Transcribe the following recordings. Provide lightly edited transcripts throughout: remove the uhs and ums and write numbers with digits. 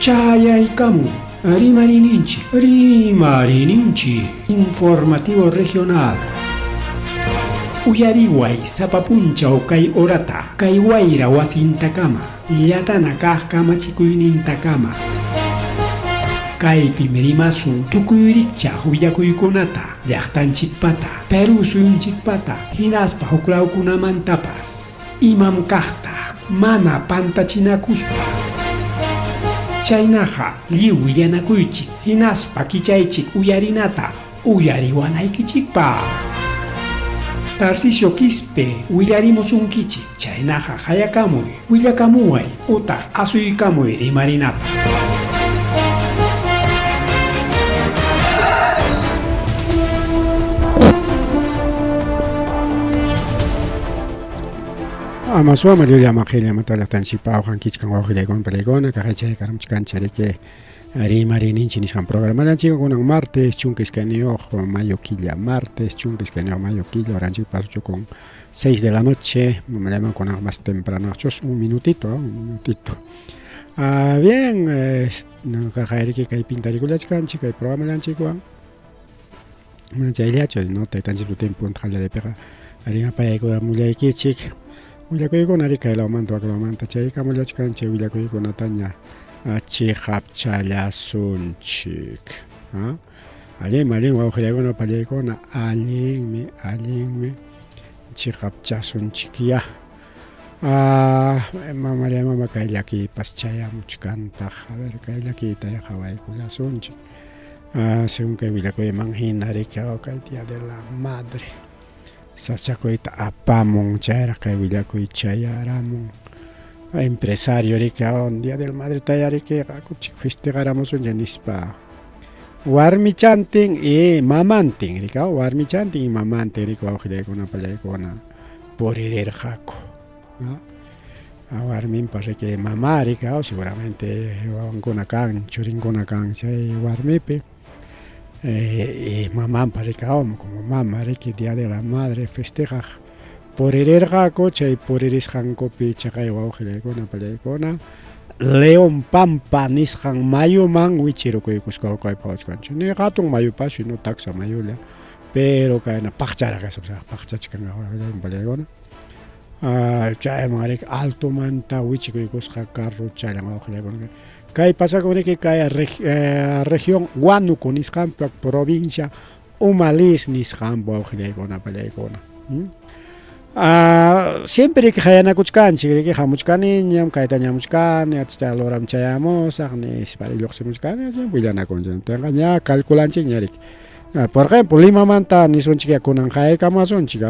Chayaykamun Rimariyninchik, Rimariyninchik, Informativo Regional. Uyariway sapa punchaw kay horata, kay wayra wasintakama, llatana kaq kamachikuynintakama. Kaypim rimasun tukuy rikchaq willakuykunata, llaqtanchikpata, Perú suyunchikpata, hinaspa huklawkunamantapas. Imam kaqta mana pantachinakuspa. Chaynaqa lliw willanakuychik hinaspa kichaychik uyarinata uyariwanaykichikpaq. Tarcisio Quispe willarimusunkichik, chaynaqa qayakamuy, willakamuway utaq asuykamuy rimarinapaq. Ama suama llullama qillama talaqtanchikpa awqankichkan wawqillaykuna palaykuna kaqaychay karamuchkanchik riki rimarininchik nisqan programallanchik kunan martes 12 mayo killa, martes 12 mayo killa horanchik pasuchukun 6 de la noche, mamallaman kunan más temprano un minutito, un minutito. Ah, bien, kaqayriki kay pintarikullachkanchik kay programallanchikwan. Mana chayllachu, no taytanchik sutinpi punta qallariypiqa rimapayaykuramullaykichik. Willakuykuna ari kay lawmanta wak lawmanta chaykamullachkanchik willakuykunataña chiqapchallasunchik. Allinmi, allinmi wawqillaykuna pallaykuna, allinmi, allinmi chiqapchasunchikyá. Mamallay mama kay llakiypas chayamuchkantaq. A ver kay llakiytayá qhawaykullasunchik. Según kay willakuyman hina riki kay Día de la Madre sasachakuyta apamun chayraq kay willakuy chayaramun. Empresario riki Día del Madre taya riki hakuchik festejaramusunchik nispa warmichantin y mamantin riki warmichantin y mamantin riki wawqillaykuna pallaykuna puririrqaku. Warminpa riki mama riki seguramente wawankuna kan churinkuna kan chay warmipi y mamanpa riki como mama riki Día de la Madre festejaq puririrqaku chay puririsqankupi chaqay wawqillaykuna pallaykuna León Pampa nisqan mayuman wichirukuykusqa kay phawachkanchik ni hatun mayupas sino taksa mayulla pero kayna paqcharaq kasqa paqchachkan pallaykuna chayman riki altomanta wichikuykusqa carro chayllan wawqillaykuna kay pasakun riki kay región Huánuco nisqanpa provincia Umalis nisqanpa wawqillaykuna pallaykuna. Siempre riki qayanakuchkanchik riki hamuchkaniñam kaytaña hamuchkani achta horam chayamusaq nispa lluqsimuchkani willanakunchik tenqa ña calculanchikña riki. Por ejemplo Limamanta nisunchik kunan qayaykamuwasunchik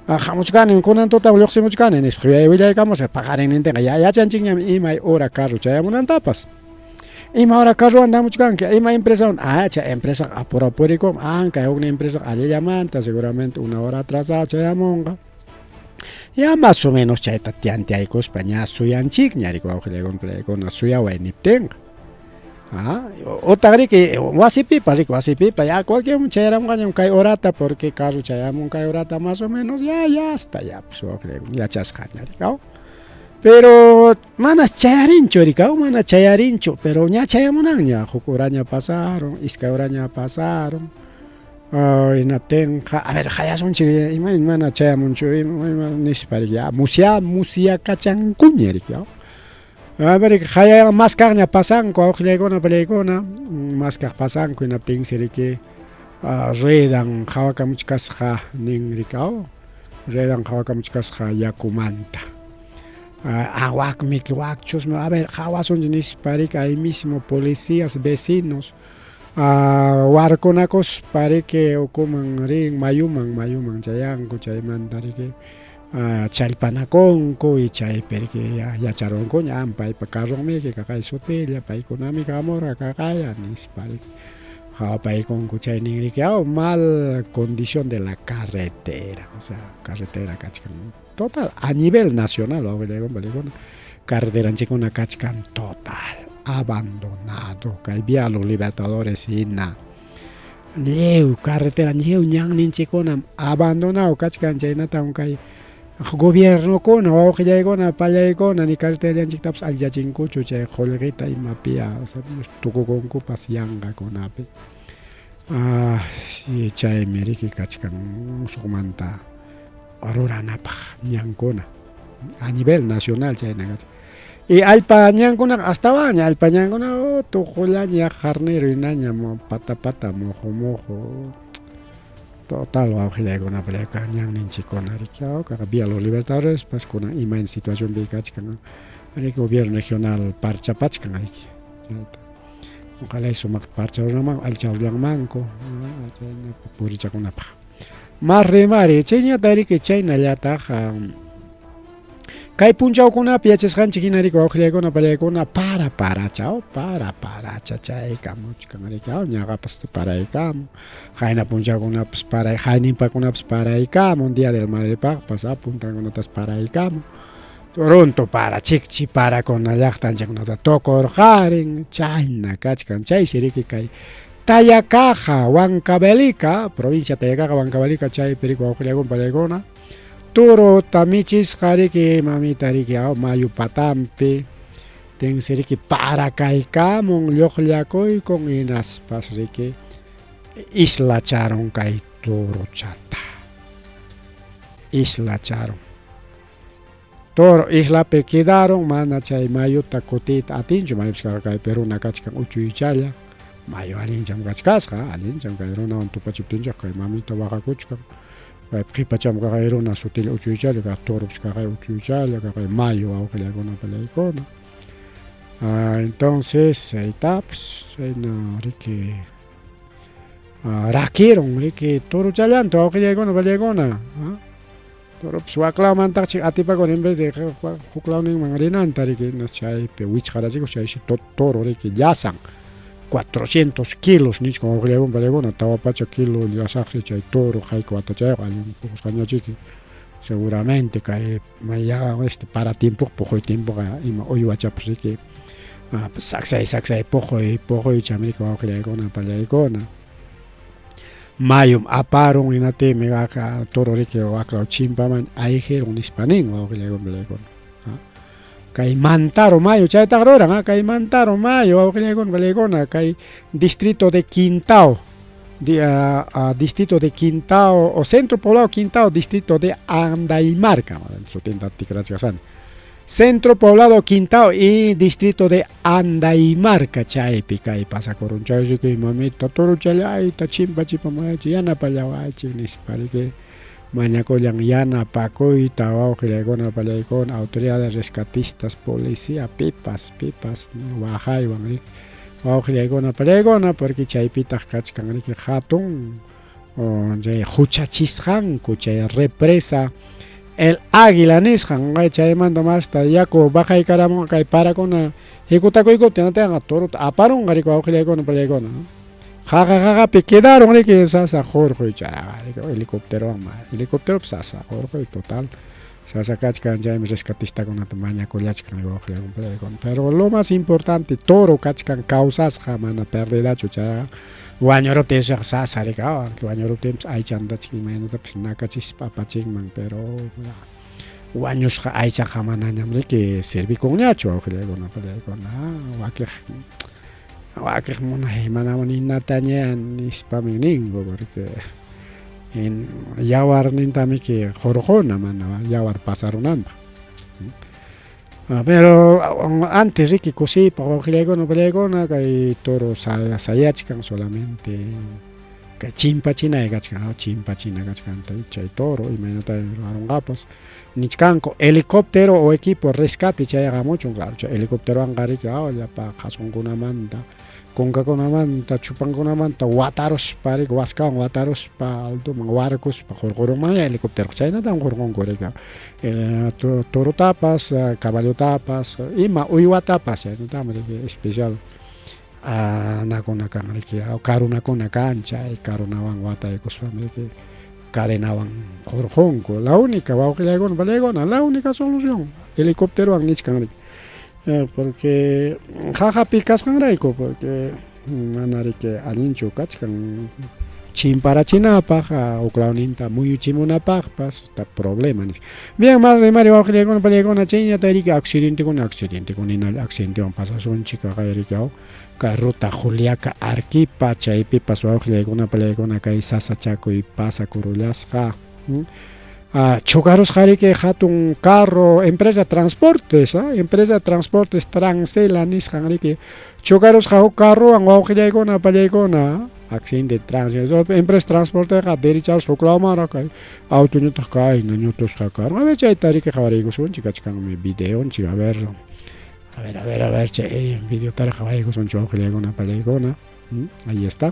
hamuchkani kunan tutam lluqsimuchkani nispa willaykamusaq paqarinnintinqa ya yachanchikñam imay hora carro chayamunantapas. Ima hora carrowan hamuchkanki ima empresawan chay empresaqa apurado purikun kay huknin empresaqa allillamanta seguramente una hora atrasado chayamunqa. Ya más o menos chayta tanteaykuspa ña suyanchikña riki wawqillaykuna suyaway niptinqa. Utaq riki wasipipas riki wasipipas ya cualquier chayaramunqañam kay horata porque carro chayamun kay horata más o menos ya ya hasta ya pues wawqillaykuna yachasqaña riki. Pero manas chayarinchu riki mana chayarinchu pero ña chayamunanña huk horaña pasaron iskay horaña pasaron hinaptinqa a ver qayasunchik ima mana chayamunchu ima nispa riki ya musya musyakachankuña riki. A ver qaya maskaqña pasanku awqillaykuna pallaykuna maskaq pasanku hinaptinsi riki ruedan qhawakamuchkasqa nin riki ruedan qhawakamuchkasqa yakumanta. Wakmi wakchusmi a ver qhawasunchik nispa riki ahí mismo policías vecinos warkunakuspa riki ukuman rin mayuman mayuman chayanku chaymanta riki challpanakunku y chaypi riki yacharunkuña paypa carronmiki kaqay sutilla paykunami hamurqa kaqaya nispa riki qhawapaykunku chaynin riki mal condición de la carretera o sea carretera kachkan total a nivel nacional wawqillaykuna carreteranchikkuna kachkan total abandonado kay vía Los Libertadores hina lliw carretera lliw ñanninchikkunam abandonado kachkan chaynatam kay Gobiernokuna, wawqillaykuna, pallaykuna ni carreterallanchiktapas allichachinkuchu chay qullqita imapiya tukukunkupas yanqakunapi. Ah, chaymi riki kachkan musuqmanta ruranapaq ñankuna a nivel nacional chayna kachkan. Y allpa ñankunaqa astawanña allpa ñankuna oh, tuqullaña jarnero hinaña pata pata muhu muhu. Total wawqillaykunapa payqa ñanninchikkuna riki kaqa Vía Los Libertadores pas kunan imayna situacionpi kachkan riki gobierno regional parchapachkan riki chayta ojalá sumaq parcha ruranman allcha ruranmanku chayna purichakunapaq mas rimari chayñata riki chaynallataq Kay punchawkunapi yachasqanchik hina riki wawqillaykuna pallaykuna para paracha oh, para paracha chaykamuchkan riki oh, ñaqapas paraykamun qayna punchawkunapas paray qayninpakunapas paraykamun día del madrepaqpas ah, puntankunatas paraykamun runtu para chikchi parakuna llaqtanchikkunata tukurqarin chayna kachkan chaysi riki kay Tayacaja Huancavelica provincia Tayacaja Huancavelica chaypi riki wawqillaykuna pallaykuna Turuta michisqa riki mamita riki mayu patampi tinsi riki parakaykamun lluqllakuykun hinaspas riki islacharun kay turuchata islacharun toro islapi quedarun mana chay mayuta kutiyta atinchu mayupis kaypi runa kachkan uchuychalla mayu allincham kachkasqa allincham kay runawan tupachiptinchik kay mamita waqakuchkan Kay qhipacham kaqay runa sutilla uchuychalla, kaq toropis kaqay uchuychalla, kaqay mayu wawqillaykuna pallaykuna. Ah, entonces, chaytapas chayna riki ah, rakirun riki torochallanta wawqillaykuna pallaykuna. Ah, toropis waklawmantaqchik atipakun en vez de huklawninman rinanta riki chaypi wichqarachikuq chaysi toro riki llasan. 400 kilos nichkan wawqillaykuna pallaykuna 400 kilo llasaqsi chay toro hayka watachayqa allin puqusqañachiki seguramente kay ya este para tiempo puquy tiempoqa ima uywachapas riki saksay saksay puquy puquycham riki wawqillaykuna pallaykuna mayum aparun hinaptinmi toro riki waklaw chimpaman ayqirun nispa nin wawqillaykuna pallaykuna Kay Mantaro mayu chaytaq ruran, ah, kay Mantaro mayu wawqillaykuna pallaykuna kay distrito de Quintao, di, distrito de Quintao o centro poblado Quintao, distrito de Andaymarca, sutinta tikrachkasani. Centro poblado Quintao y distrito de Andaymarca chaypi kay pasakurun chaysi kay mamita turuchallayta chimpa chimpamaychi yanapallawaychik nispa riki Mañakullan yanapakuyta wawqillaykuna pallaykuna autoridades rescatistas policía pipas pipas waqaywan riki wawqillaykuna pallaykuna porque chaypitaq kachkan riki hatun chay huchachisqanku chay represa el águila nisqan chaymanta masta yaku baqaykaramunqa kay parakuna hikutakuykuptin torota aparunqa riki wawqillaykuna pallaykuna. Qaqa qaqapi quedaron riki sasa hurquy chayqa riki helicópterowan helicópteropi sasa hurquy total sasa kachkan chaymi rescatistakunata mañakullachkan wawqillaykuna pero lo más importante toro kachkan kawsasqa mana perdidachu chayqa wañuruptin sasa riki aunque wañuruptinpas aychantachik imaynatapis nakachispa apachinman pero wañusqa aychaqa manañam riki servikunñachu wawqillaykuna pallaykuna wakiq Wakiq munay mana ninataña nispami ninku porque yawarnintamiki hurquna mana yawar pasarunanpaq. Pero antes riki kusiypaq wawqillaykuna upallaykuna kay toro sayachkan solamente kay chimpachinay kachkan chimpachina kachkan chay toro imaynata ruwarunqapas nichkanku helicóptero o equipo rescate chayaqamuchun claro chay helicópterowanqa riki llapa qhasqunkunamanta kunkakunamanta chupankunamanta wataruspa riki waskawan wataruspa altoman warkuspa hurqurunmanya helicóptero chaynatam hurqunku riki torotapas caballotapas ima uywatapas chaynatam riki especial anakuna kan riki karunakuna kan chay karunawan wataykuspam riki cadenawan hurqunku la única wawqillaykuna pallaykuna la única solución helicópterowan nichkan riki porque qaqapi kasqanrayku porque mana riki allinchu kachkan. Chimparachinapaq, huklawninta muyuchimunapaqpas está problema nispa. Bien, más rimari wawqillaykuna pallaykuna chayñata riki accidentekuna accidentekuna hinalla accidentewan pasasunchik riki aw kay ruta Juliaca Arquipa chaypipas wawqillaykuna pallaykuna kay sasachakuy pasakurullasqa. Chocarusqa riki hatun carro empresa transportes, empresa transportes Transela nisqan riki chocarusqa huk carrowan wawqillaykuna pallaykuna accidente de tránsito empresa transporteqa derecharusqa huk lawmanraq kay autoñataq kayna ñutusqa karqa. A ver chayta riki qawariykusunchik kachkanmi videonchik a ver a ver a ver a ver chay videotaraq qawaykusunchik wawqillaykuna pallaykuna. Ahí está.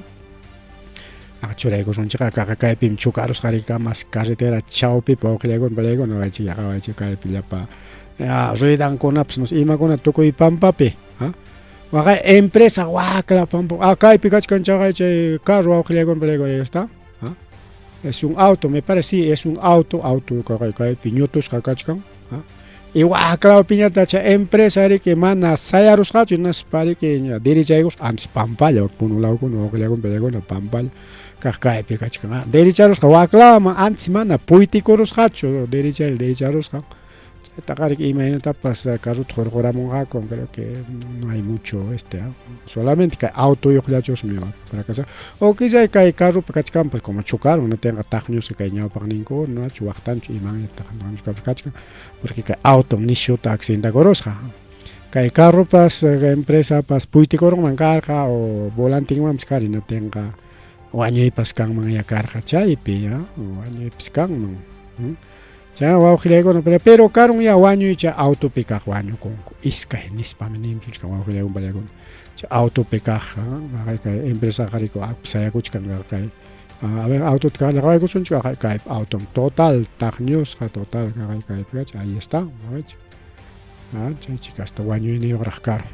Churaykusunchik kaqa kaypim chocarusqa riki mas carretera chawpipi wawqillaykuna pallaykuna waychik qawaychik kaypi llapa ruedankunapas no sé imakuna tukuy pampapi. Waqay empresa wakla pampa kaypi kachkan chaqay chay carro wawqillaykuna pallaykuna ahí está. Es un auto, me parece, sí, es un auto, auto kaqay kaypi ñutusqa kachkan. Y waklawpiñataq chay empresa riki mana sayarusqachu hinaspa riki ña derechaykuspa antes pampalla Puno lawkuna wawqillaykuna pallaykuna pampalla kaq kaypi kachkan. Derecharusqa waklaman antes mana puytikurusqachu derechaylla derecharusqa. Chaytaqa riki imaynatapas carrota hurquramunqaku, creo que no hay mucho este, solamente kay autoyuqllachusmi fracasar. O quizá kay carropi kachkanpas como chocaron, no tenga taqñusqa kay ñawpaqninkuna, nachu waqtanchu imanñataq kachkan, porque kay auto nishuta accidentakurusqa. Kay carropas empresapas puytikurunman karqa o volantinmanpas kari hinaptinqa wañuypas kanmanya karqa chaypi, wañuypas kanman. Chay wawqillaykuna pero karun ya wañuy chay autopi kaq wañukunku iskay nispami nimchuchkan wawqillaykuna pallaykuna chay autopi kaq kay empresa qariku sayakuchkan kay a ver autota kaqlla qawaykusunchik kay autom total taqñusqa total kaqay kaypi kachkan ahí está chaychik hasta wañuyniyuqraq karun.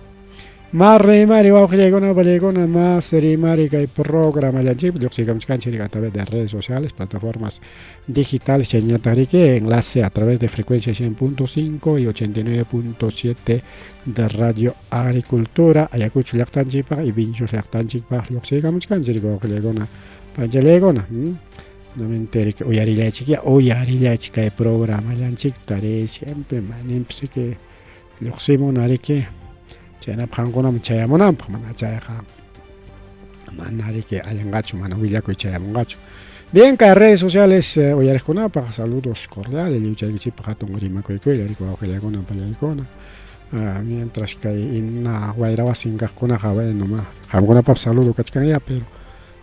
Mas rimari wawqillaykuna pallaykuna mas rimari kay programallanchikpi lluqsiykamuchkanchik a través de redes sociales, plataformas digitales chayñataq riki enlace a través de frecuencia 100.5 y 89.7 de Radio Agricultura Ayacucho llaqtanchikpaq y Vinchos llaqtanchikpaq lluqsiykamuchkanchik wawqillaykuna panchallaykuna. Nuevamente riki uyarillaychik uyarillaychik kay programallanchikta ri siempre mayninpis riki lluqsimuna riki chaynapaq qamkunaman chayamunanpaq mana chayqa mana riki allinqachu mana willakuy chayamunqachu. Bien, kay redes sociales uyariqkunapaq saludos cordiales lliwchaykichikpaq hatun rimakuykuylla riki wawqillaykuna pallaykuna. Mientras kay ina wayra wasin kaqkunaqa bueno ma qamkunapaqpas saludo kachkanya pero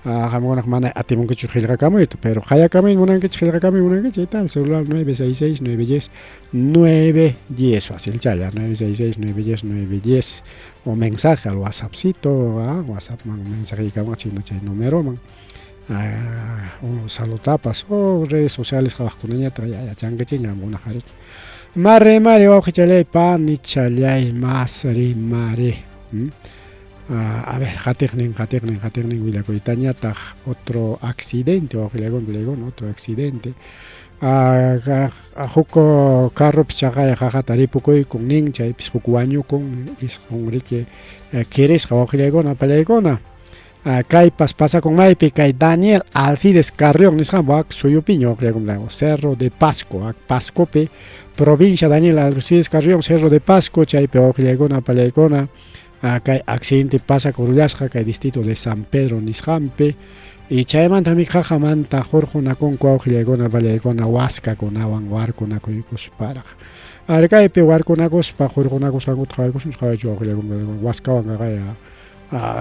qamkunaqa mana atimunkichu qillqakamuyta pero qayakamuy munankichik qillqakamuy munankichik tal celular 966 910 910 fácil challa 966 910 910 o mensaje al WhatsAppcito WhatsApp man mensajeykamuwachik chay numeroman o salutapas o redes sociales qhawaqkunañataq yachankichikña qamkunaqa riki. Mari mari wawqichallay panichalay mas rimari. A ver, qatiqnin qatiqnin qatiqnin willakuytañataq otro accidente wawqillaykuna pallaykuna otro accidente. Huk carropi chaqay qaqata ripukuykun nin chaypis huk wañukun isqun riki kirisqa wawqillaykuna pallaykuna. Kaypas pasakun maypi kay Daniel Alcides Carrión nisqan wak suyupiña wawqillaykuna Cerro de Pasco Pascopi provincia Daniel Alcides Carrión Cerro de Pasco chaypi wawqillaykuna pallaykuna kay accidente pasakurullasqa kay distrito de San Pedro nisqanpi y chaymantami qaqamanta hurqunakunku wawqillaykuna pallaykuna waskakunawan warkunakuykusparaq. Ari kaypi warkunakuspa hurqunakusqankuta qhawaykusunchik qhawaychik wawqillaykuna waskawan qaqaya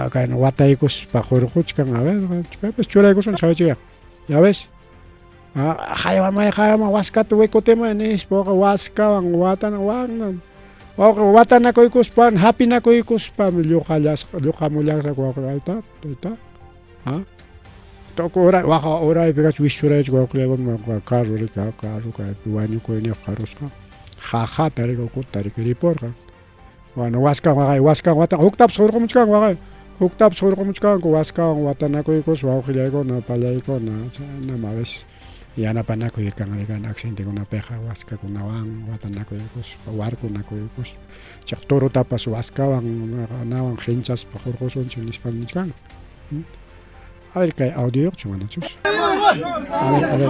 kayna wataykuspa hurquchkan a ver kaypas churaykusunchik qhawaychik ya ves haywamay haywamay waskata wikutimay nispa waskawan watana wakna wawqi watanakuykuspa hapinakuykuspa lluqallasqa lluqamullasqa wawqi ayta ayta tukuy uray waqa uraypi kachun wischuraychik wawqillaykuna carro riki carro kaypi wañukuyniyuq karusqa qaqata riki ukuta riki ripurqan. Bueno, waskan waqay, waskan watan, huktapas hurqumuchkanku waqay, huktapas hurqumuchkanku waskawan watanakuykus wawqillaykuna, pallaykuna, chaynam a veces yanapanakuy kan kan accidentekunapiqa waskakunawan watanakuykuspa, warkunakuykuspa, chay torutapas waskawan nawan qinchaspa hurqusunchik nispam nichkanku. A ver kay audioyuqchu manachus. A ver, a ver.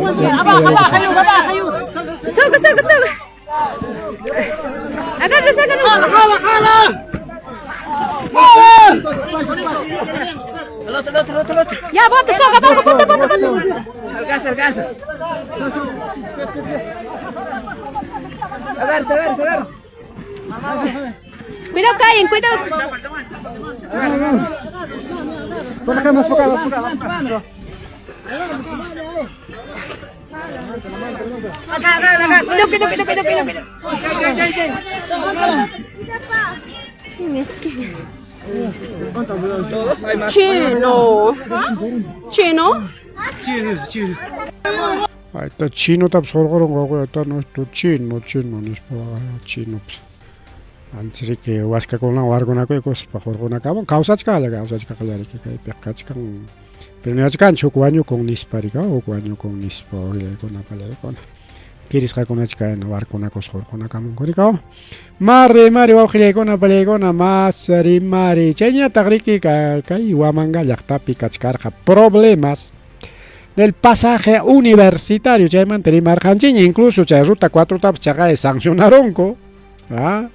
Suga, suga, suga. Agarra, agarra. Jala, jala. Ya, bota, soga, abajo, bota, bota, bota. Alcanza, alcanza. Agarra, agarra, agarra. Cuidado, caen, cuidado. Por acá, más por acá, más por acá. Cuidado, cuidado, cuidado, cuidado, cuidado. ¿Quién es? ¿Quién es? Chino. Chino. Chino, chino. Ahí chinotapas hurqurunku wawqiyta no chino, chino nispa chinopas. Antes riki waskakunawan warkunakuykuspa hurqunakamun kawsachkalla kawsachkaqlla riki kaypiqa kachkan. Pero niwachkanchik huk wañukun nispa riki huk wañukun nispa wawillaykuna pallaykuna. Kirisqakunach kayna warkunakuspa hurqunakamunku riki. Mari mari wawqillaykuna pallaykuna mas rimari chayñataq riki kay Huamanga llaqtapi kachkarqa problemas del pasaje universitario chaymanta rimarqanchikña incluso chay ruta 4 tapas chaqay sancionaronku. ¿Ah?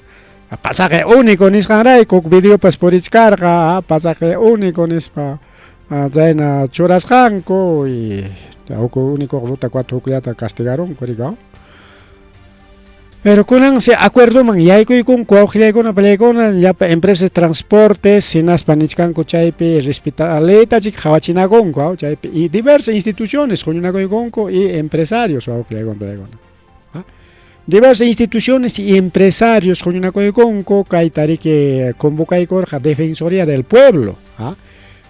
Pasaje único nisqanrayku huk videopas purichkarqa pasaje único nispa chayna churasqanku y huk único ruta 4 hukllata castigaronku riki. Pero kunansi acuerdoman yaykuykunku wawqillaykuna pallaykuna llapa empresas de transportes hinaspa nichkanku chaypi respeta leytachik qhawachinakunku chaypi y diversas instituciones huñunakuykunku y empresarios wawqillaykuna pallaykuna. Diversas instituciones y empresarios huñunakuykunku kayta riki convocaykurqa Defensoría del Pueblo.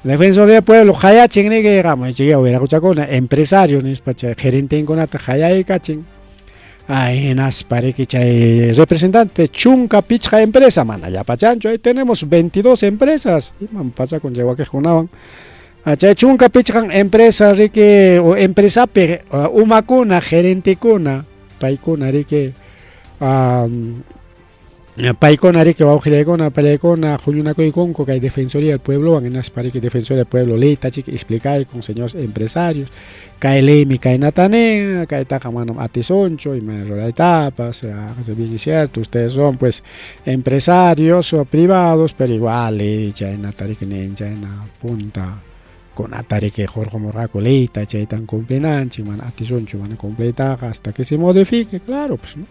Defensoría del Pueblo hayachin riki hamuy wiraquchakuna empresarios nispa chay gerentinkunata hayaykachin. Hinaspa riki chay representante chunka pichqa empresa mana llapachanchu ahí tenemos 22 empresas imam pasakun chay wakiqkunawan chay chunka pichqan empresa riki o empresapi umakuna gerentekuna paykuna riki paykuna riki wawqillaykuna pallaykuna huñunakuykunku kay Defensoría del Pueblowan hinaspa riki Defensoría del Pueblo leyta chiki explicaykun señores empresarios kay leymi kaynata nin kaytaqa manam atisunchu ima ruraytapas bien es cierto ustedes son pues empresarios o privados pero igual chaynata riki nin chayna punta kunata riki hurqumurqaku leyta chaytan cumplinanchik mana atisunchu mana cumpliytaqa hasta que se modifique claro pues no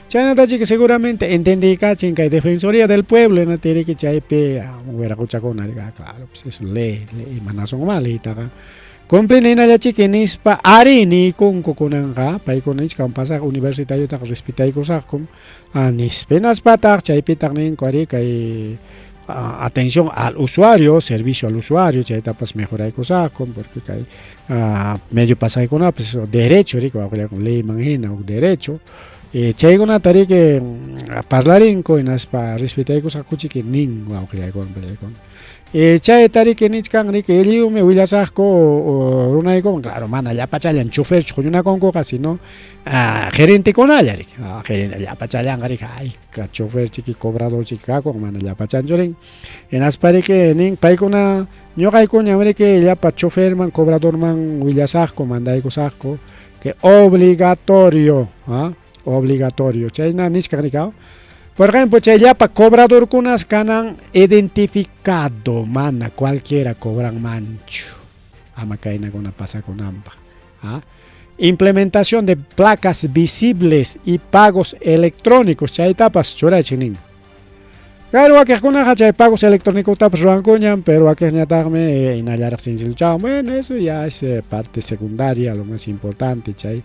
chaynata chiki seguramente entendiykachin kay Defensoría del Pueblo hinata riki chaypi wiraquchakuna claro pues es ley ley imanasunman leytaqa cumplina hinallachiki nispa ari niykunku kunanqa paykuna nichkan pasaje universitariotaqa respetaykusaqkum nispa hinaspataq chaypitaq ninku ari kay atención al usuario, servicio al usuario, chaytapas mejoraykusaqkum porque kay medio pasajekunapas derecho riki leyman hina huk derecho chaykunata riki parlarinku hinaspa respetaykusaqkuchiki nin wawqillaykuna pallaykuna. Chayta riki nichkan riki lliwmi willasaqku runaykuman claro mana llapachallan choferchu huñunakunkuqa sino gerentekunalla riki gerente llapachallanqa riki ayka chofer chiki cobrador chiki kakun mana llapachanchu rin hinaspa riki nin paykuna ñuqaykuñam riki llapa choferman cobradorman willasaqku mandaykusaqku que obligatorio obligatorio chayna nichkan riki. Por ejemplo, chay llapa cobradorkunas kanan identificado mana cualquiera cobran manchu ama kaynakuna pasakunanpaq. Implementación de placas visibles y pagos electrónicos chaytapas churaychik nin. Claro, wakiqkunaqa chay pagos electrónicotapas ruwankuñam pero wakiqñataqmi hinallaraq sencillochawan bueno eso ya es parte secundaria lo más importante chay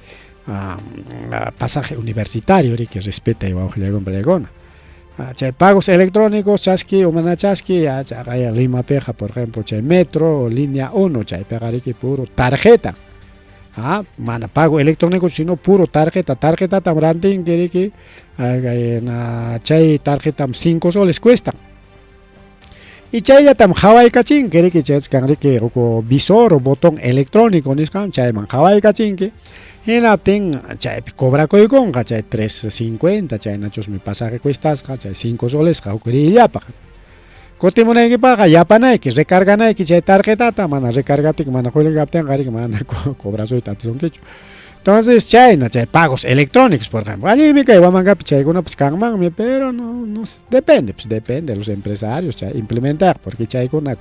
pasaje universitario riki respetay wawqillaykuna pallaykuna. Chay pagos electrónicos chaski o mana chaski ya chaqaya Limapiqa por ejemplo chay metro o línea 1 chaypiqa riki puro tarjeta. Mana pago electrónico sino puro tarjeta tarjetatam rantinki riki chay tarjetam 5 soles cuesta. Y chayllatam hawaykachinki riki chaychkan riki huk visor o botón electrónico nisqan chayman hawaykachinki hinaptin chaypi cobrakuykunqa chay 3.50 chaynachusmi pasaje cuestasqa chay 5 solesqa huk riyllapaq. Kutimunaykipaqqa yapanayki, recarganayki chay tarjetata, mana recargaptiki, mana qullqi kaptinqa riki mana cobrasuyta atisunkichu. Entonces chayna, chay pagos electrónicos, por ejemplo. Allinmi kay Huamangapi chaykunapas kanmanmi, pero no, no depende, pues depende de los empresarios chay implementar, porque chaykuna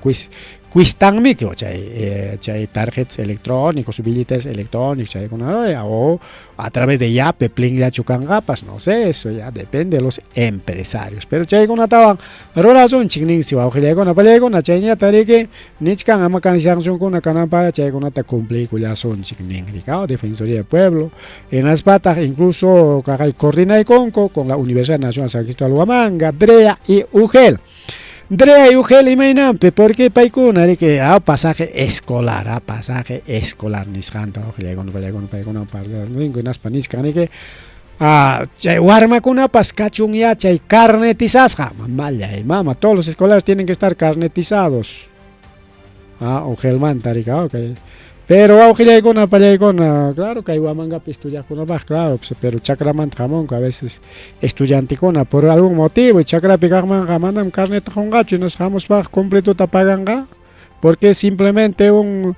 cuistanmiki, chay, chay tarjetas electrónicos, billetes electrónicos, chaykuna, o a través de Yape, Plinllachu kanqapas, no sé, eso ya depende de los empresarios. Pero chaykunatawan rurasunchik ninsi wawqillaykuna, pallaykuna, chayñata riki nichkan ama cansancionkuna kananpaq chaykunata cumpliykullasunchik nin, rika, Defensoría del Pueblo. Hinaspataq incluso kaqay coordinaykunku con la Universidad Nacional San Cristóbal Huamanga, DREA y UGEL. DREA y UGEL imaynanpi, porque paykuna riki pasaje escolar, pasaje escolar nisqanta wawqillaykuna, pallaykuna, paykuna parlaninku hinaspa nichkan riki chay warmakunapas kachun ya chay carnetizasqa, mamallay mama, todos los escolares tienen que estar carnetizados. UGELmanta riki, okay. Pero wawqillaykuna, pallaykuna, claro kay Huamangapi estudiaqkunapaq, claro, pues, pero chakramanta hamunku a veces estudiantekuna por algún motivo, y chakrapi kaqmanqa manam carneta qunqachu, hinaspa hamuspaq completota paganqa, porque simplemente un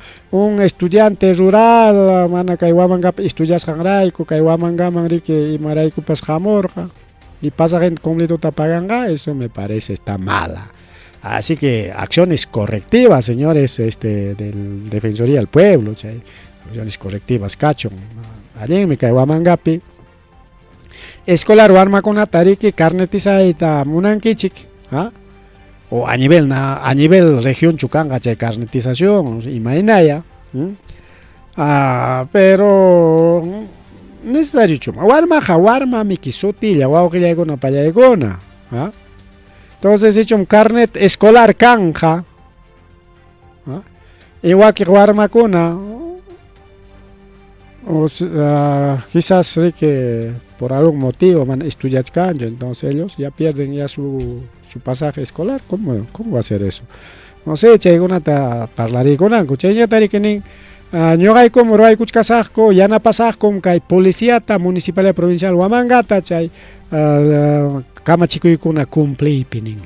estudiante rural mana kay Huamangapi estudiasqanrayku, kay Huamangaman riki imaraykupas hamurqa, y pasajenta completota paganqa, eso me parece está mala. Así que acciones correctivas, señores, del Defensoría del Pueblo, chay, acciones correctivas, kachun. Allinmi kay Huamangapi escolar warmakunata riki carnetizayta munankichik, ¿ah? O a nivel na, a nivel región chukanqa chay carnetización, imaynaya, pero necesario chuma. Warmaqa warma miki sutilla wawqillaykuna pallaykuna, ¿ah? Entonces, hecho un carnet escolar kanja, ¿ah? Igual que warmakuna, o quizás que por algún motivo van a estudiar cancho, entonces ellos ya pierden ya su pasaje escolar. ¿Cómo va a ser eso? No sé, chaykunata parlariykunanku, chayñata riki nin, ñuqaykum ruwaykuchkasaqku, yanapasaqkum kay policiata municipalidad provincial Huamangata chay kamachikuykuna cumpliypi nin.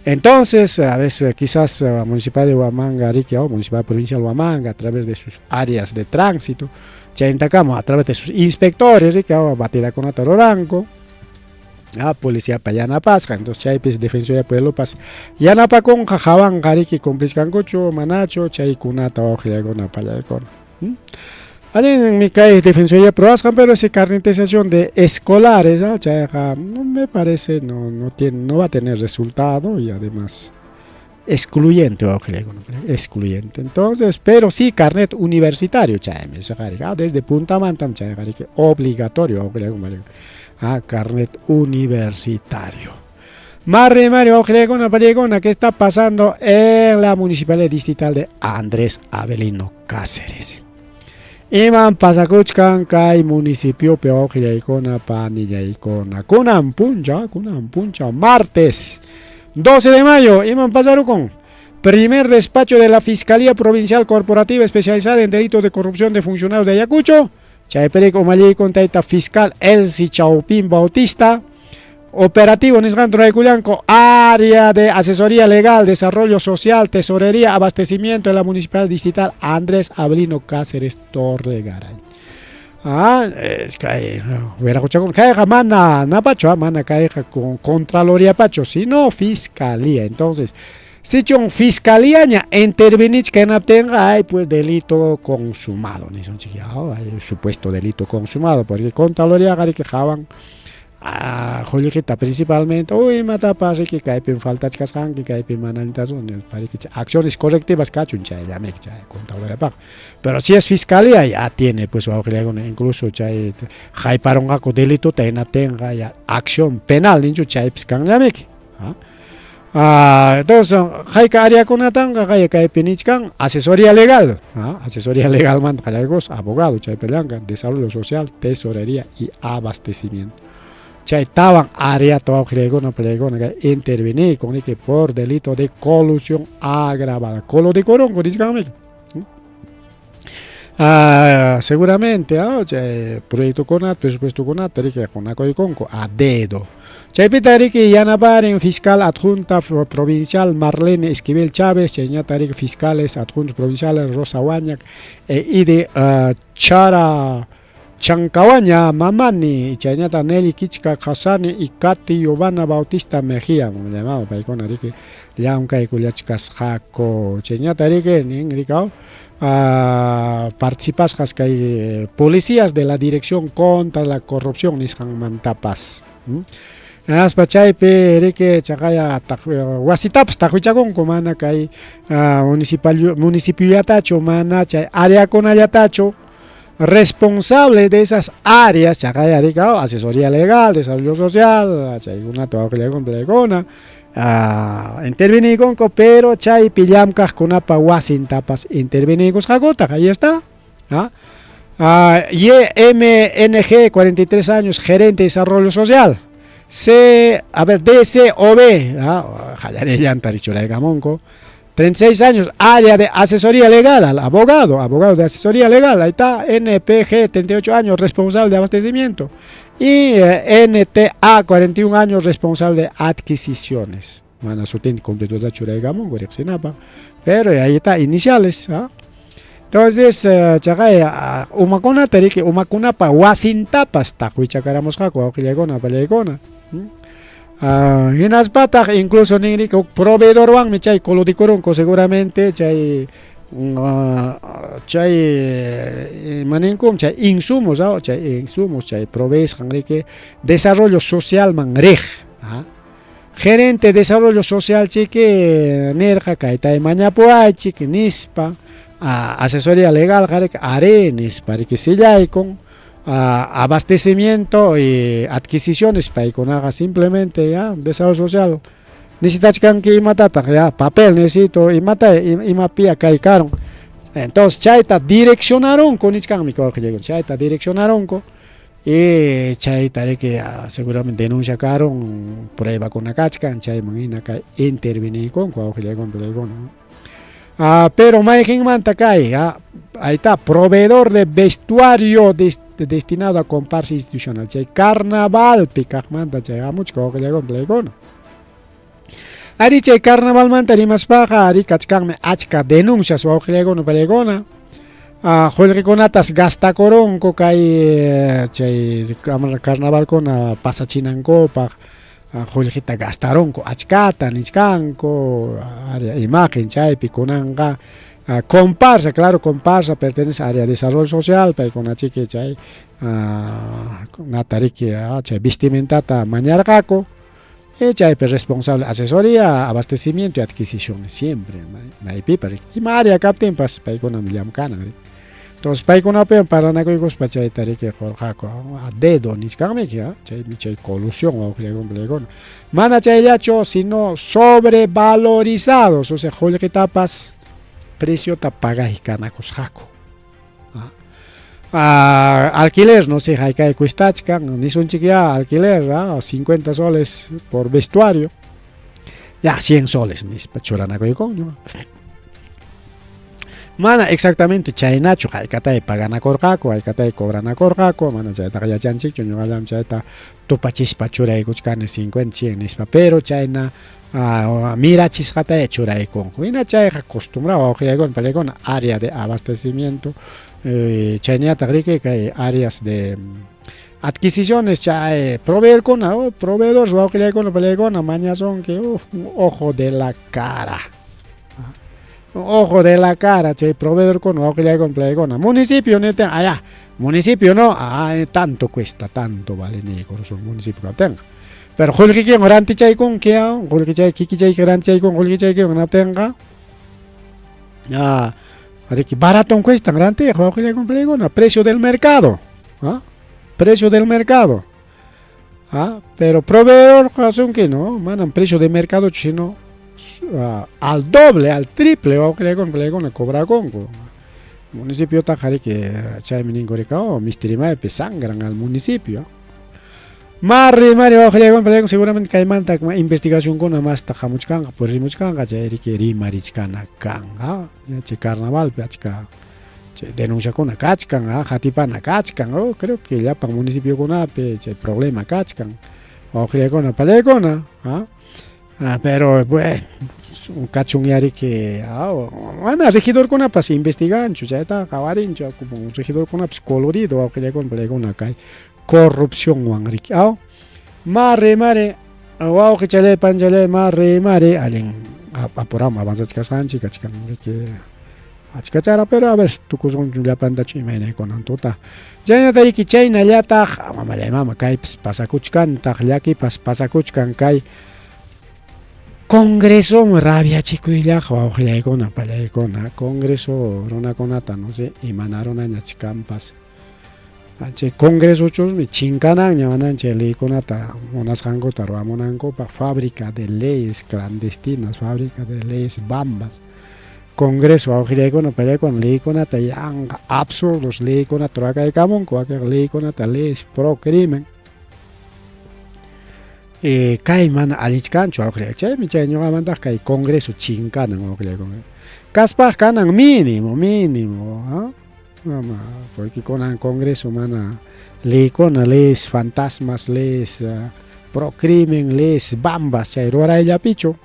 Entonces, a veces quizás la municipalidad de Huamanga, riki, o municipalidad provincial Huamanga, a través de sus áreas de tránsito, chayntakamu a través de sus inspectores, riki, batidakunata ruranku, policía pa yanapasqa, entonces chaypis Defensoría Pueblopas yanapakunqa hawanqa riki cumplishkankuchu manachu chaykunata wawqillaykuna pallaykuna. Allinmi kay Defensoría probasqan, pero esa carnetización de escolares, chayqa no me parece, no, no tiene, no va a tener resultado y además excluyente, wawqillaykuna, excluyente. Entonces, pero sí carnet universitario, chaymi, desde puntamantam chayqa riki obligatorio, wawqillaykuna, carnet universitario. Marri Mario, wawqillaykuna, pallaykuna, ¿qué está pasando en la municipalidad distrital de Andrés Avelino Cáceres? Iman pasakuchkan kay municipiopi wawqillaykuna, panillaykuna. Kunan puncha, martes 12 de mayo, iman pasarukun. Primer despacho de la Fiscalía Provincial Corporativa Especializada en Delitos de Corrupción de Funcionarios de Ayacucho. Chayperic umalliykun tayta fiscal Elsie Chaupín Bautista. Operativo nisqanta ruraykullanku, área de asesoría legal, desarrollo social, tesorería, abastecimiento de la Municipalidad Distrital Andrés Avelino Cáceres Torregaray. Es que, kayqa mana napachu, mana kayqa con Contraloría pacho, sino Fiscalía. Entonces, sichun Fiscalía intervenichka hinaptinqa, hay pues delito consumado, nisunchik, hay supuesto delito consumado, porque Contraloría qariki hawan qullqita principalmente, uy, imatapas riki kaypim faltachkasqanki, kaypim mana acciones correctivas kachun chayllamiki chay Contraloriapaq. Pero si es Fiscalía ya tiene pues wawqillaykuna incluso chay hayparunqaku delitota hinaptinqa ya acción penal ninchu chaypis kanllamiki. Entonces, hayka áreakunatanqa kaypi nichkan asesoría legal, asesoría legalmanta qallaykus abogado chaypi llamkan, desarrollo social, tesorería y abastecimiento. Chay tawan áreata wawqillaykuna pallaykuna kay intervenir con que por delito de colusión agravada. Colo de corongo nichkanmiki. Ah, seguramente, ah, chay proyectokunata, presupuestokunata riki qunakuykunku a dedo. Chaypita riki yanaparin fiscal adjunta provincial Marlene Esquivel Chávez, chayñata riki fiscales adjuntos provinciales Rosa Huañac e Ide Chara Chancawaña Mamani, chayñata Nelly Kichka Khasani y Katy Giovanna Bautista Mejía, llamado paykuna riki llamkaykullachkasqaku. Chayñata riki nin rikaw participasqas kay policías de la Dirección contra la Corrupción nisqanmantapas. Hinaspa chaypi riki chaqaya wasitapas taqwichakunku mana kay municipiollatachu mana chay áreakunallatachu responsable de esas áreas, chaqaya riki asesoría legal, desarrollo social, chaykunata wawqillaykuna intervinikunku, pero chaypi llamkaqkunapa wasintapas intervinikusqakutaq, ahí está. YMNG, 43 años, gerente de desarrollo social. C, a ver, DCOB, qallarillanta churaykamunku, 36 años, área de asesoría legal, al abogado, abogado de asesoría legal, ahí está, NPG, 38 años, responsable de abastecimiento, y NTA, 41 años, responsable de adquisiciones. Mana sutin completo churaykamunku, riqsinapaq, pero ahí está, iniciales, ¿ah? Entonces, chaqay umakunata riki, umakunapa wasintapas taqwichakaramusqaku, wawqillaykuna, pallaykuna. Hinaspataq incluso nin riki huk proveedorwanmi chay coludikurunku seguramente chay chay imaninkum chay insumos, chay insumos chay proveesqan riki desarrollo socialman riq. Gerente de desarrollo social chiki nirqa kayta mañapuwaychik nispa, asesoría legal qariki ari nispa riki sillaykun, abastecimiento y adquisiciones paykunaqa simplemente ya desarrollo social necesitachkanki imatataq ya papel necesito imata imapiya kay karun. Entonces chayta direccionarunku nichkanmi wawqillaykuna, chayta direccionarunku y chayta riki seguramente denuncia karun pruebakuna kachkan chayman hina kay intervinikunku wawqillaykuna pallaykuna. Pero mayqinmanta kay, ahí está, proveedor de vestuario destinado a comparsa institucional, chay carnavalpi kaqmanta chay hamuchka wawqillaykuna pallaykuna. Ari chay carnavalmanta rimaspaqa ari kachkanmi achka denuncias wawqillaykuna pallaykuna. Qullqikunatas gastakurunku kay chay carnavalkuna pasachinankupaq, qullqita gastarunku achkata nichkanku, área imagen chaypi kunanqa comparsa, claro, comparsa pertenece a área de desarrollo social, paykuna chiki chay natariki chay vestimentata mañarqaku, y chaypi responsable asesoría, abastecimiento y adquisiciones siempre, maypipas riki, ima área kaptinpas paykunam llamkanan riki. Entonces paykunapiwan paranakuykuspa chayta riki qurqaku a dedo nichkanmiki, chaymi chay colusión wawqillaykuna pallaykuna. Mana chayllachu sino sobrevalorizados, o sea qullqitapas preciota pagaykanacusqaku. Alquiler, no sé, haykay cuestachkan, nisunchik ya alquiler, 50 soles por vestuario, ya 100 soles nispa churanakuykunña. Mana exactamente chaynachu haykatay paganakurqaku, haykatay cobranakurqaku, mana chaytaqa yachanchikchu, ñuqallam chayta tupachispa churaykuchkani 50, 100 nispa, pero chayna mirachisqataya churaykunku. Hina chayqa costumbrado wawqillaykuna pallaykuna área de abastecimiento, chayñataq riki kay áreas de adquisiciones chay proveedorkuna, proveedor wawqillaykuna pallaykuna mañasunki, ojo de la cara. Ojo de la cara, chay proveedorkuna wawqillaykuna pallaykuna. Municipio neten, allá, municipio no, tanto cuesta, tanto vale niykursun municipio kaptinqa. Pero qullqikiwan rantichaykunki, qullqichay kikichayki rantichaykun qullqichaykiwan naptinqa, riki baraton cuestan rantiyqa wawqillaykuna pallaykuna, precio del mercado, precio del mercado. Pero proveedor kasunki, no, manam precio de mercado, sino al doble, al triple wawqillaykuna pallaykuna cobrakunku. Municipio riki chaymi ninku rika, mistirimaypi sangran al municipio. Mari, mari, wawqillaykuna pallaykuna seguramente kaymanta investigacionkuna masta hamuchkanqa, purimuchkanqa, chay riki rimarichkana kanqa, chay carnavalpi achka Chay denunciakuna kachkan, hatipana kachkan, oh, creo que llapan municipiokunapi chay problema kachkan. Wawqillaykuna, pallaykuna, pero bueno, kachunyariki, mana regidorkunapas investiganchu, chaytaqa qawarinchu, como regidorkunapas colorido wawqillaykuna, pallaykuna kay corrupcionwan riki, aw. Mare, mare, wawqichalay, panchalay, mare, mare, allin apurama avanzachkasqanchik kachkan riki. Achkachara, pero a ver, tukusunchu llapantachu imaynay kunan tuta. Chaynata riki chaynallataq, mamallay mama, kaypas pasakuchkantaq, llakipas pasakuchkan kay Congresoman rabiachikuyllaqa wawqillaykuna, pallaykuna, Congreso runakunata, no sé, imanarunañachkanpas. Chay Congresochusmi chinkananña manan chay leykunata munasqankuta ruwamunankupaq, fábrica de leyes clandestinas, fábrica de leyes bambas. Congreso wawqillaykuna, pallaykuna, leykunata yanqa absurdos leykunata ruwakaykamunku, wakinqa leykunata leyes pro crimen. Kay mana allichkanchu wawqillay, chaymi chay ñuqamantaq kay Congreso chinkanan wawqillaykuna. Kaspaq kanan mínimo, mínimo, mama, porque kunan Congreso mana leykuna, leyes fantasmas, leyes pro crimen, leyes bambas chay ruwarayllapichu,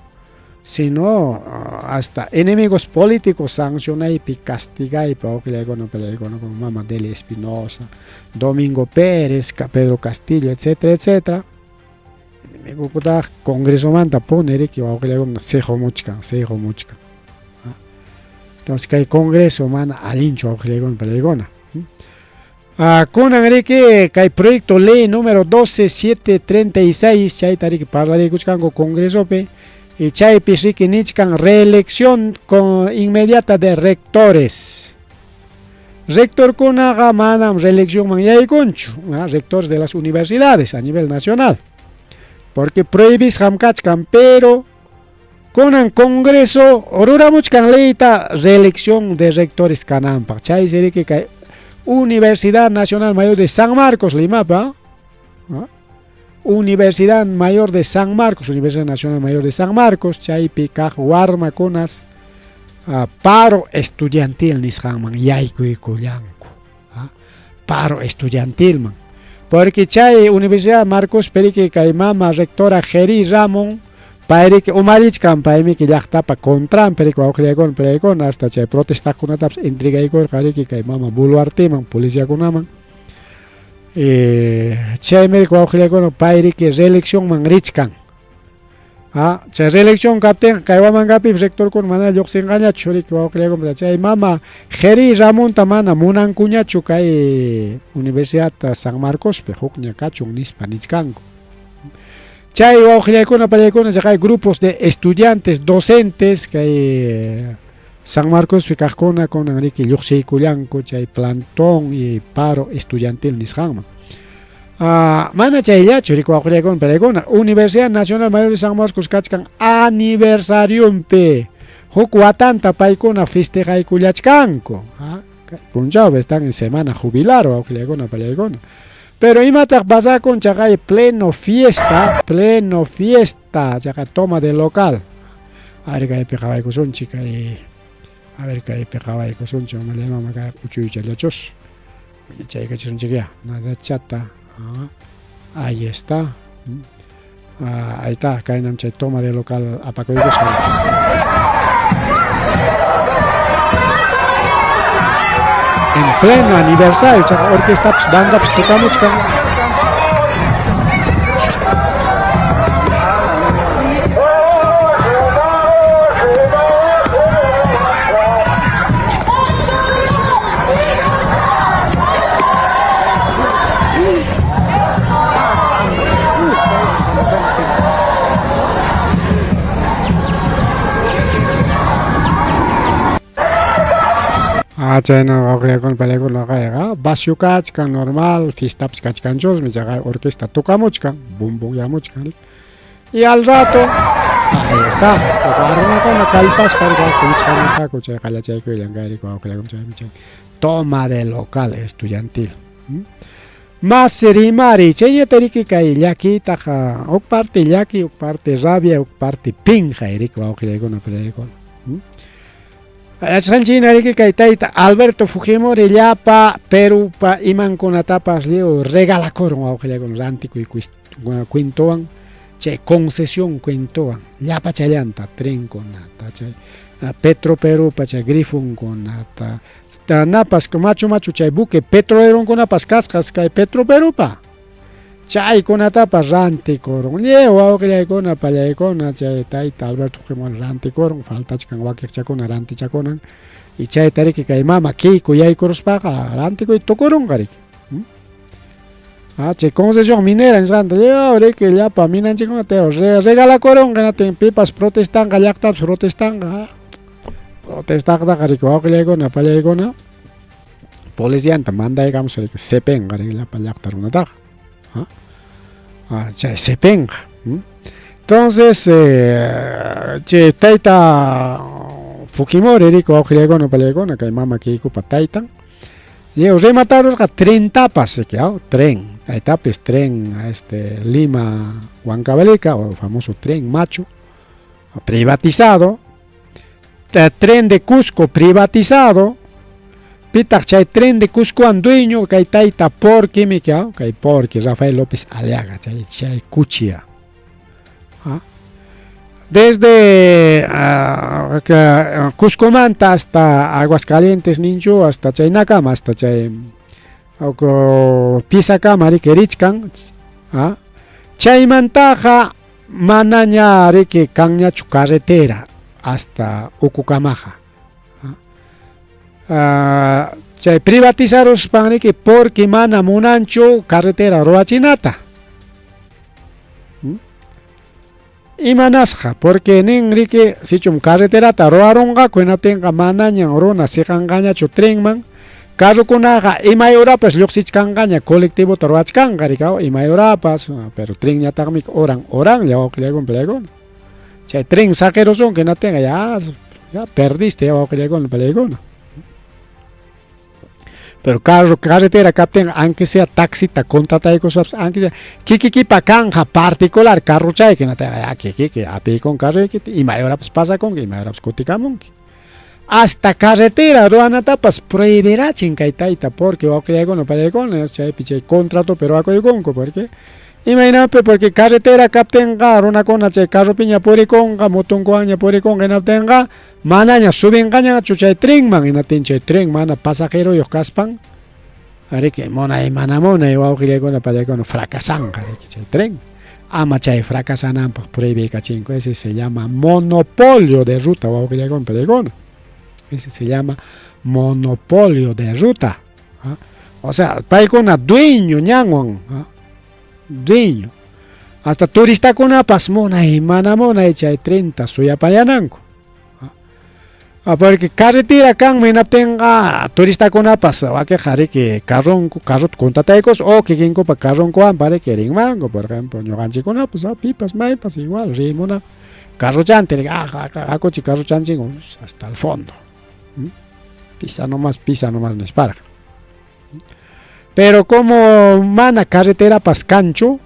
sino hasta enemigos políticos sancionaypi, castigaypi wawqillaykuna, pallaykuna, como mama Delia Espinosa, Domingo Pérez, Pedro Castillo, etcétera, etcétera. Enemigokutaq Congresomanta puni riki wawqillaykuna siqumuchkan, siqumuchkan. Entonces kay Congreso mana allinchu wawqillaykuna, pallaykuna. Kunan riki kay proyecto ley número 12736 chayta riki parlarikuchkanku Congresopi, y chaypi riki nichkan reelección con inmediata de rectores. Rectorkunaqa manam reeleccionman yaykunchu, rectores de las universidades a nivel nacional, porque prohibisqam kachkan, pero kunan Congreso ruramuchkan leyta reelección de rectores kananpaq. Chaysi riki kay Universidad Nacional Mayor de San Marcos, Limapa, Universidad Mayor de San Marcos, Universidad Nacional Mayor de San Marcos, chaypi kaq warmakunas paro estudiantil nisqanman yaykuykullanku, paro estudiantilman, porque chay Universidad Marcos periki kay mama rectora Geri Ramón payriki umarichkan, paymiki llaqtapa contran periki wawqillaykuna, pallaykuna, hasta chay protestaqkunatapas entregaykurqa riki kay mama Boluarteman, policiakunaman. Chaymi wawqillaykuna payriki reeleccionman richkan. Chay reelección kaptinqa kay Huamangapipas rectorkuna mana lluqsinqañachu riki wawqillaykuna, chay mama Geri Ramonta mana munankuñachu kay Universidad San Marcospi hukña kachun nispa nichkanku. Chay wawqillaykuna, pallaykuna, chay grupos de estudiantes, docentes kay San Marcospi kaqkuna kunan riki lluqsiykullanku chay plantón y paro estudiantil nisqanman. Mana chayllachu riki wawqillaykuna, pallaykuna, Universidad Nacional Mayor de San Marcos kachkan aniversarionpi huk watanta paykuna festejaykullachkanku. Kay punchawpi están en semana jubilar wawqillaykuna, pallaykuna. Pero imataq pasakun chaqay pleno fiesta, chaqay toma de local. A ver kaypi qhawaykusunchik kay, a ver kaypi qhawaykusunchik, mamallay mama kay uchuychallachus. Chaykachisunchik ya, nada chata. Ahí está. Ahí está, kaynam chay toma de local apakuykusqa. En pleno aniversario, chaqa orquestapas, bandapas tocamuchkan. Chayna wawqillaykuna, pallaykuna kayqa vacio kachkan, normal, fiestapas kachkanchusmi, chaqa orquesta tocamuchkan, bumbunyamuchkan. Y al rato, ahí está, warmakuna kallpaspa kuchkanqaku chay qallachaykuylla kayriku wawqillaykuna, chaymi chay toma de local estudiantil. Mas rimari, chayñata riki kay llakitaqa, huk parte llaki, huk parte rabia, huk parte pinqay riki wawqillaykuna, pallaykuna. Yachasqanchik hina riki kay tayta Alberto Fujimori llapa Perupa imankunatapas lliw regalakurun wawqillaykuna rantikuy cuentowan chay concesión cuentowan llapa chayllanta trenkunata chay Petro Perupa chay grifonkunata napas machu machu chay buque petroleronkunapas kasqas kay Petro Perupa chaykunatapas rantikurun lliw wawqillaykuna pallaykuna chay tayta Alberto Fujimori rantikurun faltachkan wakiqchakuna rantichakunan y chayta riki kay mama Keiko yaykuruspaqa rantikuy tukurunqa riki. Ah, chay concesión minera nisqanta lliw riki llapa minanchikkunata regalakurunqa hinaptin pipas protestanqa llaqtapas protestanqa protestaqtaqa riki wawqillaykuna pallaykuna policianta mandaykamusqa riki cepenqa riki llapa llaqta runataqa ah, chay cepenqa. Entonces chay tayta Fujimori riki wawqillaykuna pallaykuna kay mama Keikopa taytan Lliw rematarurqa trentapas, riki, aw, tren, aytapis tren este Lima Huancavelica o famoso tren macho privatizado, tren de Cusco privatizado, pitaq chay tren de Cuscowan dueño kay tayta Porquimi, aw, kay Porqui Rafael López Aliaga, chay chay kuchia. Desde Cuscomanta hasta Aguascalientes ninchu hasta chaynakama hasta chay Pisakama riki richkan chaymantaqa manaña riki kanñachu carretera hasta ukukamaqa chay privatizaruspan riki porque mana munanchu carretera ruwachinata. Imanasqa? Porque nin riki sichum carreterata ruwarunqaku hinaptinqa manañan runa siqanqañachu trenman, carrokunaqa imay horapas lluqsichkanqaña colectivota ruwachkanqa riki imay horapas, pero trenñataqmi horan horanlla wawqillaykuna palaykuna. Chay tren saqirusunki hinaptinqa ya ya perdiste ya wawqillaykuna palaykuna. Pero carro, carretera kaptinqa aunque sea taxita contrataykuspapas aunque sea kikikipa kanja particular carrochayki hinataqa ya kikiki apiykun carroykita imay horapas pasakunki imay horapas kutikamunki. Hasta carretera ruwanatapas prohibirachin kay tayta porque wawqillaykuna pallaykuna chaypi chay contratopi ruwakuykunku porque imaynapi porque carretera kaptinqa runakuna chay carropiña purikunqa motonkuwanña purikunqa hinaptinqa Manaña subinqañachu chay trenman, hinaptin chay tren mana pasajeroyuq kaspan, riki munay mana munay wawqillaykuna pallaykuna fracasanqa riki chay tren. Ama chay fracasananpaq prohibiykachinku, ese se llama monopolio de ruta wawqillaykuna pallaykuna. Ese se llama monopolio de ruta. O sea, paykuna dueño ñanwan, dueño. Hasta turistakunapas munay mana munay chay trenta suyapayananku. Ah, porque carretera kanman hinaptinqa turistakunapas wakinqa riki carronku carrota contrataykus o kikinkupa carronkuwanpa riki rinmanku por ejemplo ñuqanchikkunapas pipas maypas igual riymuna carrochantin riki ah hakuchik carrochanchik hasta el fondo pisa nomás pisa nomás nisparaq. Pero como mana carreterapas kanchu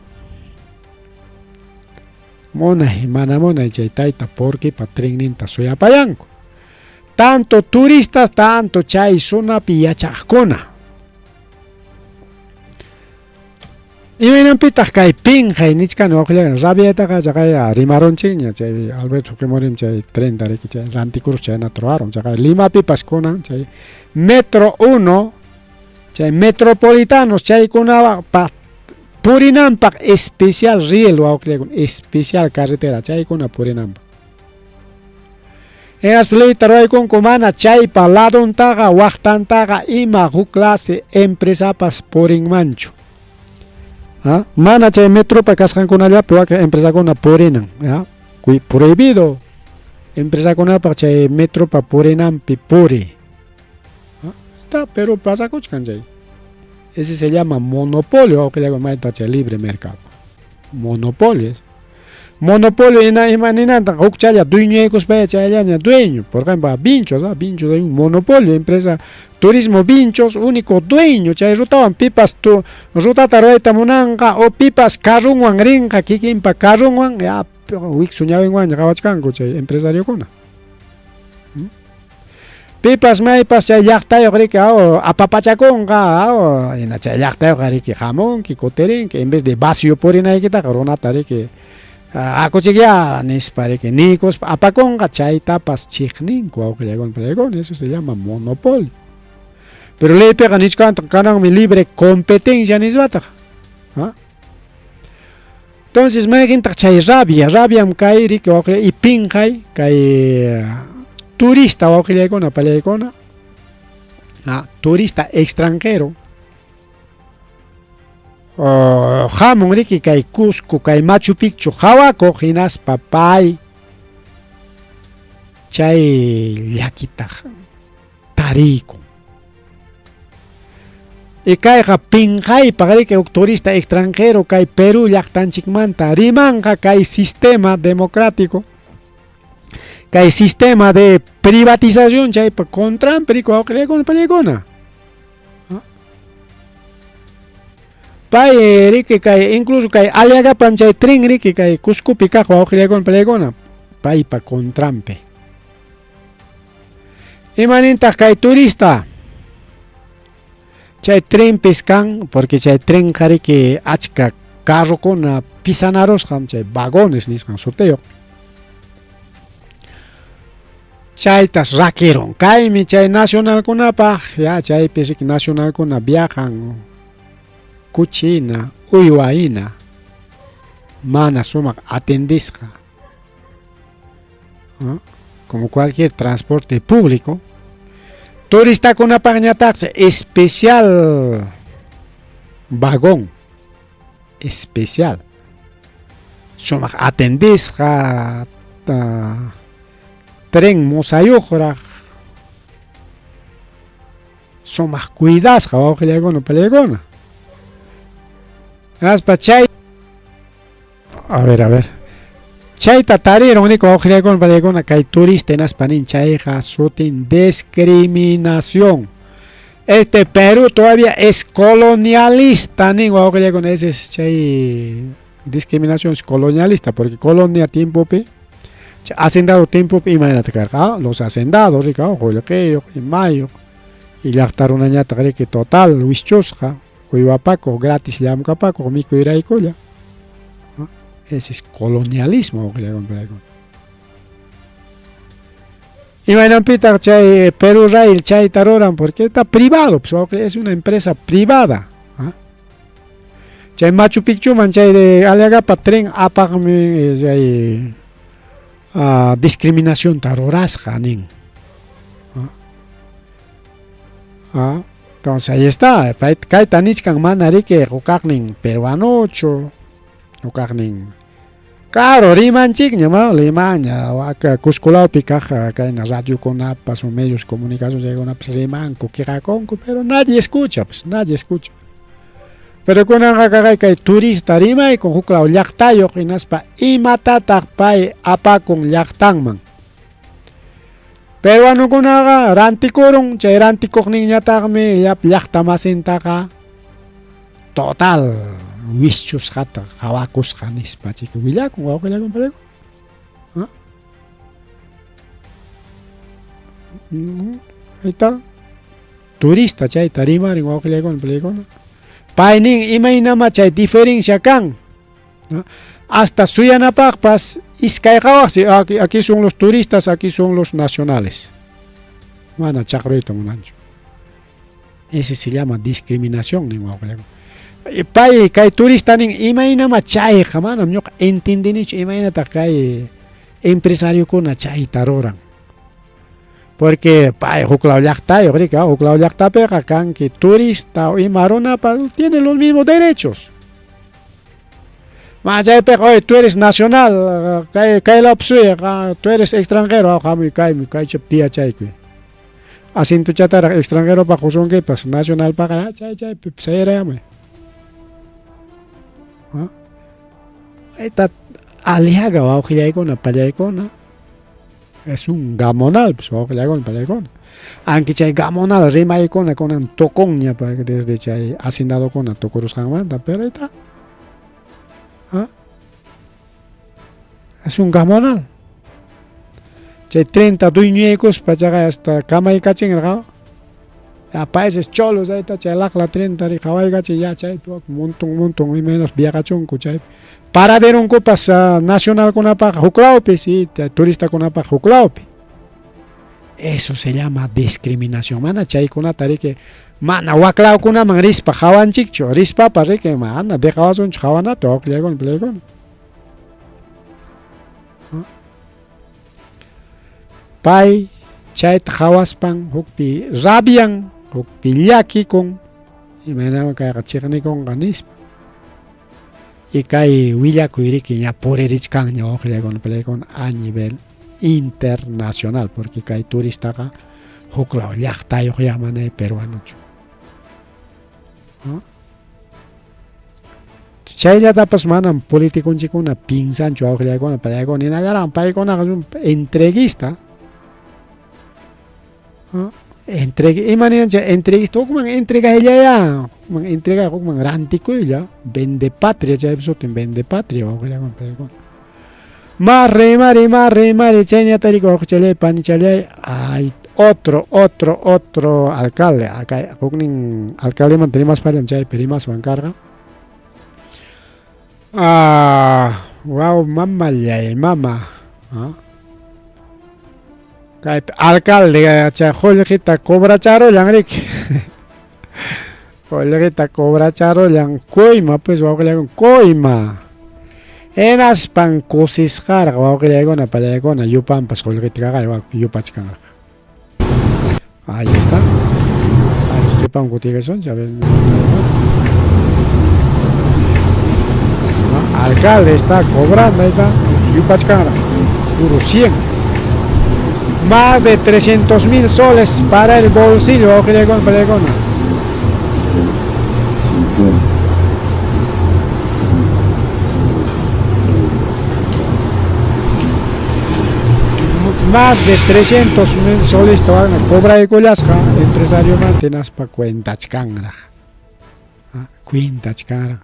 munay mana munay chay tayta porquipa trenninta suyapayanku. Tanto turistas, tanto chay zonapi yachaqkuna. Imaynanpitaq kay pinqay nichkani wawqillayqa rabiaytaqa chaqay rimarunchikña chay Alberto Fujimorim chay trenta riki chay rantikurus chaynata ruwarun chaqay Limapipas kunan chay metro 1 chay metropolitanos chaykunapa purinanpaq especial riel wawqillaykuna especial carretera chaykuna purinanpaq. Hinaspa leyta ruwaykunku mana chaypa ladontaqa waqtantaqa ima huk clase empresapas purinmanchu. ¿Ah? Mana chay metropa kasqankunallapi wakin empresakuna purinan. ¿Ah? Prohibido empresakunapaq chay metropa purinanpi puri. ¿Ah? Está, pero pasakuchkan chay. Ese se llama monopolio, mayta chay libre mercado. Monopolio es. Monopolio ina ima ninanta huk challa dueñoykuspa chayllaña dueño. Por ejemplo, Vinchos, ¿ah? Vinchos hay un monopolio, empresa turismo Vinchos, único dueño chay rutawan pipas tu rutata ruwayta munanqa o pipas carrunwan rinqa kikinpa carrunwan ya wiksu ñawinwanña qawachkanku chay empresariokuna. Pipas maypas chay llaqtayuq riki aw apapachakunqa aw hina chay llaqtayuqqa riki hamunki kutirinki en vez de vacío purinaykitaqa runata riki hakuchikyá nispa riki niykuspa apakunqa chaytapas chiqninku wawqillaykuna panaykuna eso se llama monopolio. Pero leypiqa nichkantaq kananmi libre competencia nispataq. ¿Ah? Entonces mayqintaq chay rabia, rabiam kay riki wawqillay y pinqay kay turista wawqillaykuna pallaykuna, ah, turista extranjero oh, hamun riki kay Cusco, kay Machu Picchu hawakuq hinaspa pay chay llakitaq tariykun. Y kayqa pinqaypaq riki huk turista extranjero kay Perú llaqtanchikmanta rimanqa kay sistema democrático, kay sistema de privatización chaypa contranpi riki wawqillaykuna pallaykuna. Pay riki kay incluso kay Aliagapam chay tren riki kay Cuscopi kaq wawqillaykuna pallaykuna paypa contranpi. Imanintaq kay turista? Chay trenpis kan, porque chay trenqa riki achka carrokuna pisanarusqam, chay vagones nisqan sutiyuq. Chaytas rakirun. Kaymi chay nacionalkunapaq, ya chaypi riki nacionalkuna viajan kuchi hina, uywa hina, mana sumaq atendisqa. Como cualquier transporte público. Turistakunapaqñataqsi especial vagón, especial. Sumaq atendisqa, tren musayuqraq, sumaq cuidasqa wawqillaykuna palaykuna. Hinaspa chay A ver, a ver. Chayta tarirun niku wawqillaykuna panaykuna kay turista hinaspa nin chayqa sutin discriminación. Este Perú todavía es colonialista nin wawqillaykuna ese es chay discriminación es colonialista porque colonia tiempopi hacendado tiempopi imaynata karqa los hacendados rika qullqiyuq imayuq y llaqta runañataq riki total wischusqa uywapakuq gratis llamkapakuq mikuyraykulla. Ese es colonialismo. Imaynanpitaq chay Perú Rail chayta ruran porque está privado, pues, es una empresa privada. Chay Machu Picchuman chay de Aliagapa tren apaqmi chay discriminacionta rurasqa nin. Entonces ahí está, kayta nichkan mana riki hukaqnin peruanochu, hukaqnin claro rimanchikña ma limaña waka Cusco lawpi kaq kayna radiokunapas o medios de comunicación chaykunapas rimanku quejakunku pero nadie escucha pues nadie escucha. Pero kunanqa kaqay kay turista rimaykun huk law llaqtayuq hinaspa imatataq pay apakun llaqtanman. Peruanokunaqa rantikurun, chay rantikuqninñataqmi llapa llaqta masintaqa total wischusqata qawakusqa nispa chika willakun wawqillakun payku. ¿Ah? Ahí está. Turista chayta rimarin wawqillaykuna paykuna. Pay nin imaynama chay diferencia kan. Hasta suyanapaqpas iskay qawaqsi aquí, aquí son los turistas, aquí son los nacionales. Mana chaqruyta munanchu. Ese se llama discriminación nin wawqillaykuna. Pay kay turista nin imaynama chayqa manam ñuqa entendinichu imaynataq kay empresariokuna chayta ruran. Porque pay huk law llaqtayuq riki, huk law llaqtapiqa kanki turista o ima runapa tiene los mismos derechos. Ma chaypiqa oye tú eres nacional, kay kay lawpi suyaq, tú eres extranjero, hamuy kaymi kaychapi tiyachaykuy. Asintuchataraq extranjeropaq qusunkipas, nacionalpaqa chay chaypi sayarayamuy. Ahí Aliaga wawqillaykuna pallaykuna es un gamonal pues wawqillaykuna pallaykuna. Aunque chay gamonal rimaykuna kunan tukunña desde chay hacendadokuna tukurusqanmanta, pero ahí está. ¿Ah? Es un gamonal. Chay trenta dueñoyaykuspa chaqay hasta kamaykachinrqa. Ya países cholos ahí está chay laqla trenta ri qawaykachin ya chaypi montón montón imaynas viajachunku chaypi. Paraderonkupas nacionalkunapaqa huklawpi sí, turistakunapaq huklawpi. Eso se llama discriminación. Mana chaykunata riki mana waklawkunaman rispa qawanchikchu, rispapas riki mana dejawasunchu qawanata wawqillaykuna palaykuna. Pay chayta qhawaspan hukpi rabian, hukpi llakikun, imaynaman kayqa chiqnikunqa nispa. Y kay willakuy riki ña puririchkanña wawqillaykuna palaykuna a nivel internacional, porque kay turistaqa huklaw llaqtayuq ya mana peruanochu. Chayllatapas manam politiconchikuna pinsanchu wawqillaykuna palaykuna hinallaraq paykunaqa entreguista. Entregue, ima niyanchik entreguista hukman entregayllayá, hukman entregay, hukman rantikuylla, vende patria chaypi sutin vende patria wawqillaykuna palaykuna. Más rimari, más rimari, chayñatariku wawqichallay, panichallay, ay otro, otro, otro alcalde, acá huknin alcaldemanta rimaspallam chaypi rimaswan karqa. Ah, waw mamallay, mama. Ah. Kaypi alcalde chay qullqita cobracharullan riki. Qullqita cobracharullan coima pues wawqillaykuna coima. Hinaspan kusisqaraq wawqillaykuna pallaykuna yupanpas qullqita kaqay yupachkanraq. Ahí está. A ver, qipan kutiykasunchik, a ver. Alcalde está cobrando, ahí está, yupachkanraq. Puro 100. Más de 300.000 soles para el bolsillo, wawqillaykuna pallaykuna. Más de 300.000 soles van a cobraykullasqa empresariomanta hinaspa cuentachkanraq. Cuentachkanraq.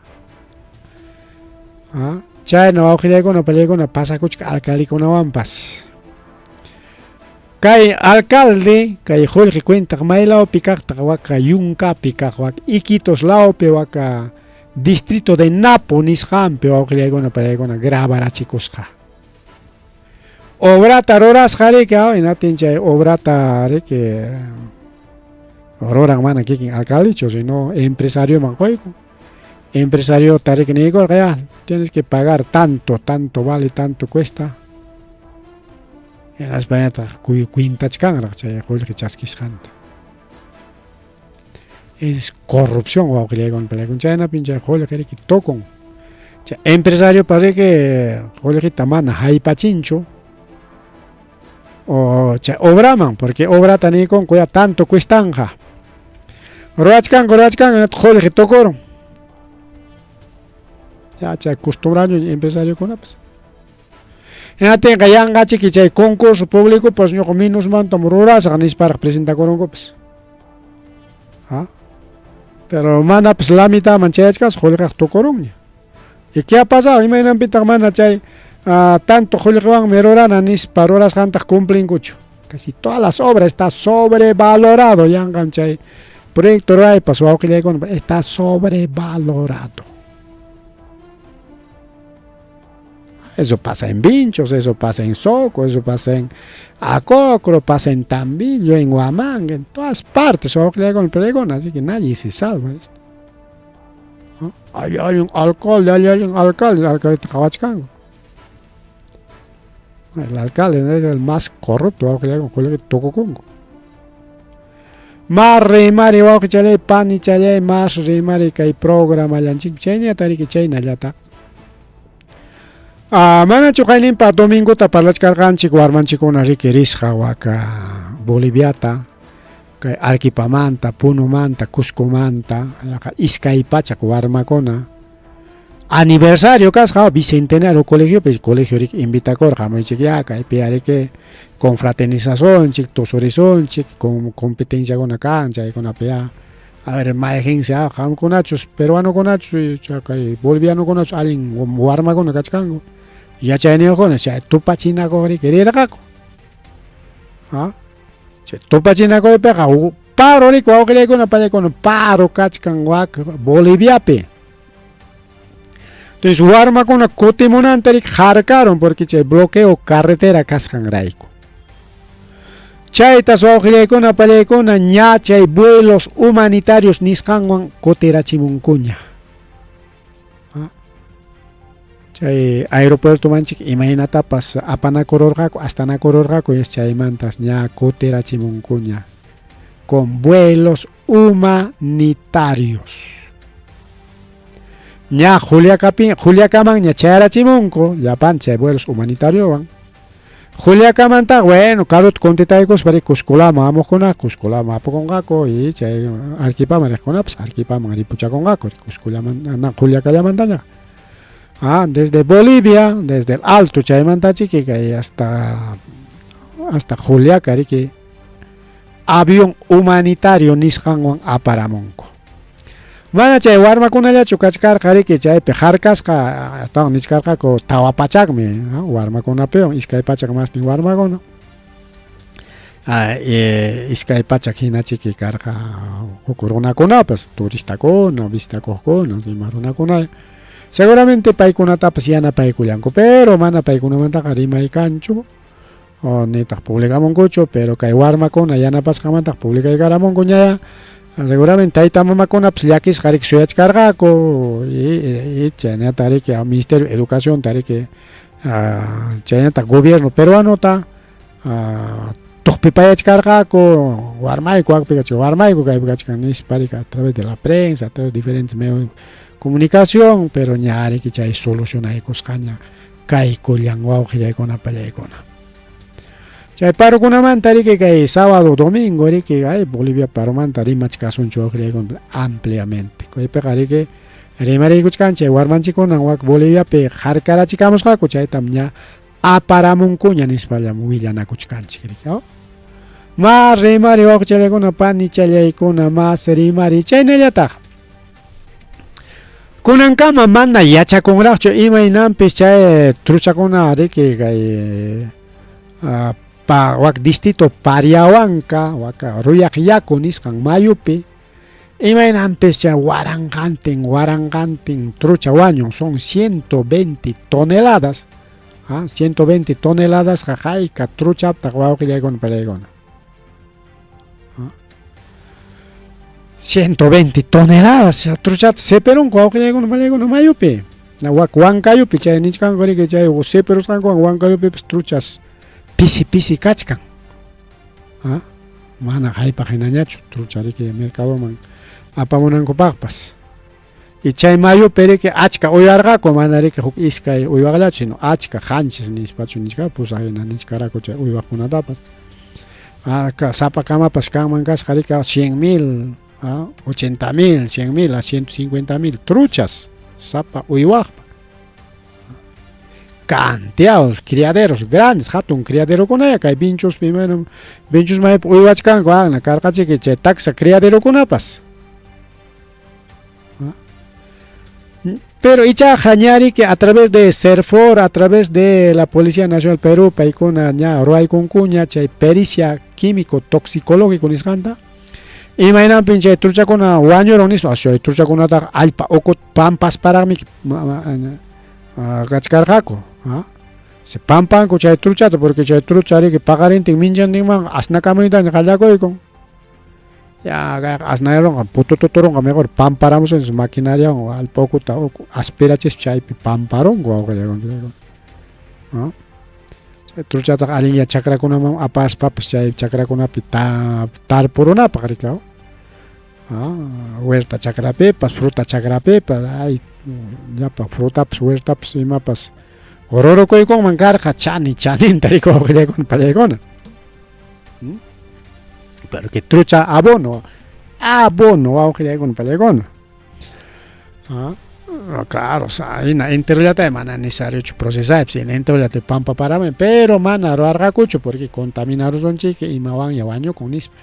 Chayna wawqillaykuna pallaykuna pasakuchka alcaldekunawanpas. Kay alcalde, kay qullqi cuentaq maylawpi kaqtaq waka yunkapi kaq waka Iquitos lawpi waka distrito de Napo nisqanpi wawqillaykuna pallaykuna grabarachikusqa. Obrata rurasqa riki, hinatin chay obrata riki ruran mana kikin alcaldechu, sino empresarioman qoykun. Empresariota riki niykurqa ya, tienes que pagar tanto, tanto vale, tanto cuesta. Hinaspañataq cuentachkanraq chay qullqi chaskisqanta. Es corrupción wawqillaykuna palaykuna, chaynapin chay qullqi riki tukun. Chay empresariopa riki qullqita mana haypachinchu o chay obraman, porque obrata niykunku ya tanto cuestanqa. Ruwachkanku, ruwachkanku, hinataq qullqi tukurun. Ya chay costumbraño empresariokunapas. Hinatinqa yanqachiki chay concurso públicopas ñuqa menosmantam rurasaq nisparaq presentakurunkupas. ¿Ah? Pero manapas la mitadman chayachkas qullqaq tukurunña. ¿Y qué ha pasado? Imaynanpitaq mana chay tanto qullqiwanmi rurana nispa rurasqantaq cumplinkuchu. Casi todas las obras está sobrevalorado, yanqam chay proyecto ruraypas wawqillaykuna está sobrevalorado. Eso pasa en Vinchos, eso pasa en Soco, eso pasa en Acocro, pasa en Tambillo, en Huamanga, en todas partes, así que nadie se salva de esto. ¿No? Hay un alcalde, hay un alcalde, el alcalde de qhawachkanku. El alcalde es el más corrupto, tukukunku. Más rimari wawqichalay, panichalay, más rimari kay programallanchik, chayñata riki chaynallata. Manachu qayninpa domingota parlachkarqanchik warmanchikkuna riki risqa waka Boliviata, kay Arequipamanta, Punomanta, Cuscomanta, yaqa iskay pachak warmakuna. Aniversario kasqa bicentenario colegiopi, colegio riki invitakurqa hamuychik ya kaypi ariki confraternizasunchik, tusurisunchik, competenciakuna kan chaykunapi ya. A ver, mayqinsi qamkunachus peruanokunachus kay bolivianokunachus allin warmakuna kachkanku. Yachayniyuqkuna chay tupachinakuq riki rirqaku. ¿Ah? Chay tupachinakuypiqa paro riki wawqillaykuna pallaykuna paro kachkan wak Boliviapi. Entonces warmakuna kutimunanta riki harkarun porque chay bloqueo carretera kasqanrayku. Chaytas wawqillaykuna pallaykuna ña chay vuelos humanitarios nisqanwan kutirachimunkuña. Chay aeropuertomanchik imaynatapas apanakururqaku, astanakururqaku, es chaymantas ña kutirachimunkuña con vuelos humanitarios. Ña Juliacapi, Juliacamanña chayarachimunku, llapan chay vuelos humanitarioswan. Juliacamanta, bueno, karuta contestaykuspa ri Cuscolaman hamuqkuna, Cuscolaman apakunqaku y chay Arequipaman riqkunapas Arequipaman ripuchakunqaku Cuscollaman, Juliacallamantaña. Ah, desde Bolivia, desde el Alto chaymantachiki kay hasta hasta Juliaca riki avión humanitario nisqanwan aparamunku. Mana chay warmakunallachu kachkarqa riki chaypi harkasqa astawan nichkarqaku 400mi warmakunapiwan 200 masnin warmakuna. 200 hinachiki karqa huk runakunapas turistakuna, visitakuqkuna, ima runakuna. Seguramente paykunatapas yanapaykullanku, pero mana paykunamantaqa rimaykanchu o nitaq publicamunkuchu, pero kay warmakuna yanapasqamantaq publicaykaramunku ñaya. Seguramente tayta mamakunapas llakisqa riki suyachkarqaku y chaynata riki Ministerio de Educación riki chaynata gobierno peruanota tuqpipayachkarqaku warmayku wakpi kachkan, warmayku kaypi kachkan nispa riki a través de la prensa, a través de diferentes medios de comunicación, pero ña riki chay solucionaykusqaña kaykullan wawqillaykuna pallaykuna. Chay parokunamanta riki kay sábado, domingo riki ay Bolivia paromanta rimachkasunchu wawqillaykuna ampliamente. Kaypiqa riki rimariykuchkanchik warmanchikkunan wak Boliviapi harkarachikamusqaku chaytam ña aparamunkuña nispallam willanakuchkanchik riki. Mas rimari wawqichallaykuna panichallaykuna mas rimari chaynallataq. Kunankama mana yachakunraqchu imaynanpis chay truchakuna riki kay pa wak distrito Pariahuanca waka Ruyaq yaku nisqan mayupi imaynanpis chay waranqantin waranqantin trucha wañun son 120 toneladas 120 toneladas hayka truchaptaq wawqillaykuna pallaykuna 120 toneladas truchata seperunku wawqillaykuna pallaykuna mayupi wak Huancayupi chay nichkanku riki chay seperusqankuwan Huancayupipas truchas pisi pisi kachkan. Mana haypaq hinañachu trucha riki mercadoman apamunankupaqpas. Y chay mayupi riki achka uyarqaku mana riki huk iskay uywaqllachu sino achka qanchis nispachu nichka pusaq hina nichkaraku chay uywaqkunatapas. Sapakamapas kanman kasqa riki 100,000, 80,000, 100,000 a 150,000 truchas sapa uywaqpa. Cantidad criaderos grandes, hatun criaderokunaya kay Vinchuspi imaynam Vinchus maypi uywachkanku akna karqachiki chay taksa criaderokunapas. Pero ichaqa ña riki a través de Serfor, a través de la Policía Nacional Perú, paykuna ña ruwaykunkuña chay pericia químico toxicológico nisqanta. Imaynanpin chay truchakuna wañurun nispa, chay truchakunataqa allpa ukut pampasparaqmi kachkarqaku. Se pampanku chay truchata porque chay trucha riki paqarintin minchantinman asnakamuytaña qallakuykun. Ya kayqa asnayarunqa putututurunqa mejor pamparamusun maquinariawan allpa ukuta aspirachispa chaypi pamparunku wawqillaykuna. Chay truchataqa allinlla chakrakunaman apaspapas chay chakrakunapi tarpurunapaq riki. Huerta chakrapipas, fruta chakrapipas, ay llapa frutapas, huertapas, imapas rurukuykunman karqa chani chaninta riki wawqillaykuna pallaykuna. Pero que trucha abono, abono wawqillaykuna pallaykuna. Claro, hina enterollata mana necesariochu procesaypas, hina enterollata pampaparami, pero mana ruwarqakuchu porque contaminarusunchik imawanña wañukun nispa.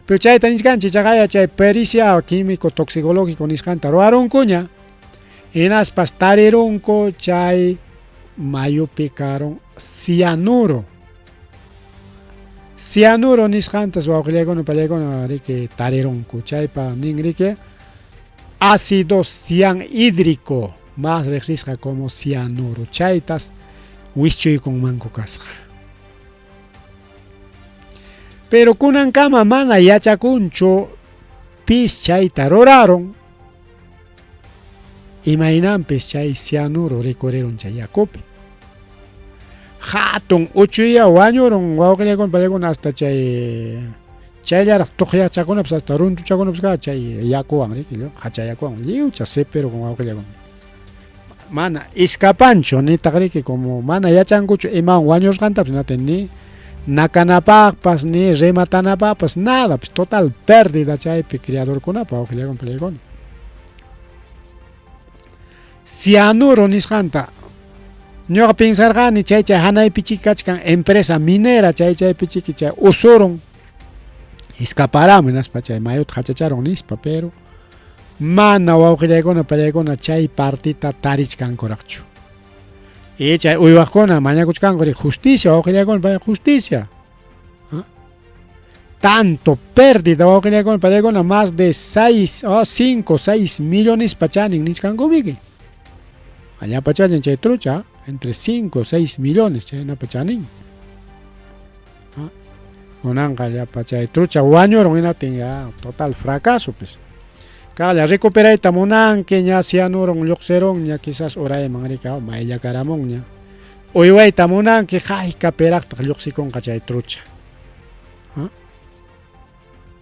Pero chayta nichkanchik chaqaya chay pericia químico toxicológico nisqanta ruwarunkuña, hinaspas tarirunku chay mayupi karun cianuro. Cianuro nisqantas wawqillaykuna pallaykuna riki tarirunku. Chaypa nin riki ácido cianhídrico, más riqsisqa como cianuro. Chaytas wischuykunmanku kasqa. Pero kunankama mana yachakunchu pis chayta rurarun. Imaynanpis chay cianuro rikurirun chay yakupi. Hatun uchuya wañurun wawqillaykuna pallaykuna hasta chay chayllaraq tuqyachakunapas hasta runtuchakunapas ka chay yakuwan riki hacha yakuwan lliwcha sipirukun wawqillaykuna. Mana iskapanchu nitaq riki como mana yachankuchu imawan wañusqantapas nati ni nakanapaqpas ni rematanapaqpas nada pues total pérdida chaypi criadorkunapa wawqillaykuna pallaykuna. Cianuro nisqanta ñuqa pensarqani chay chay hanaypichiki kachkan empresa minera chay chaypichiki chay usurun escaparamun hinaspa chay mayuta hachacharun nispa pero mana wawqillaykuna pallaykuna chay partita tarichkankuraqchu. Y chay uywaqkuna mañakuchkanku justicia wawqillaykuna paya justicia. Tanto pérdida wawqillaykuna pallaykuna más de 6 o 5 6 millones pachanin nichkankumiki. Allá pachanin chay trucha entre 5 o 6 millones chayna pachanin. Kunanqa llapa chay trucha wañurun hinaptin ya total fracaso pues. Kalla recuperayta munanki ña cianurun lluqsirunña quizás urayman rika mayllakaramunña. Uywayta munanki hayka piraqtaq lluqsikunqa chay trucha.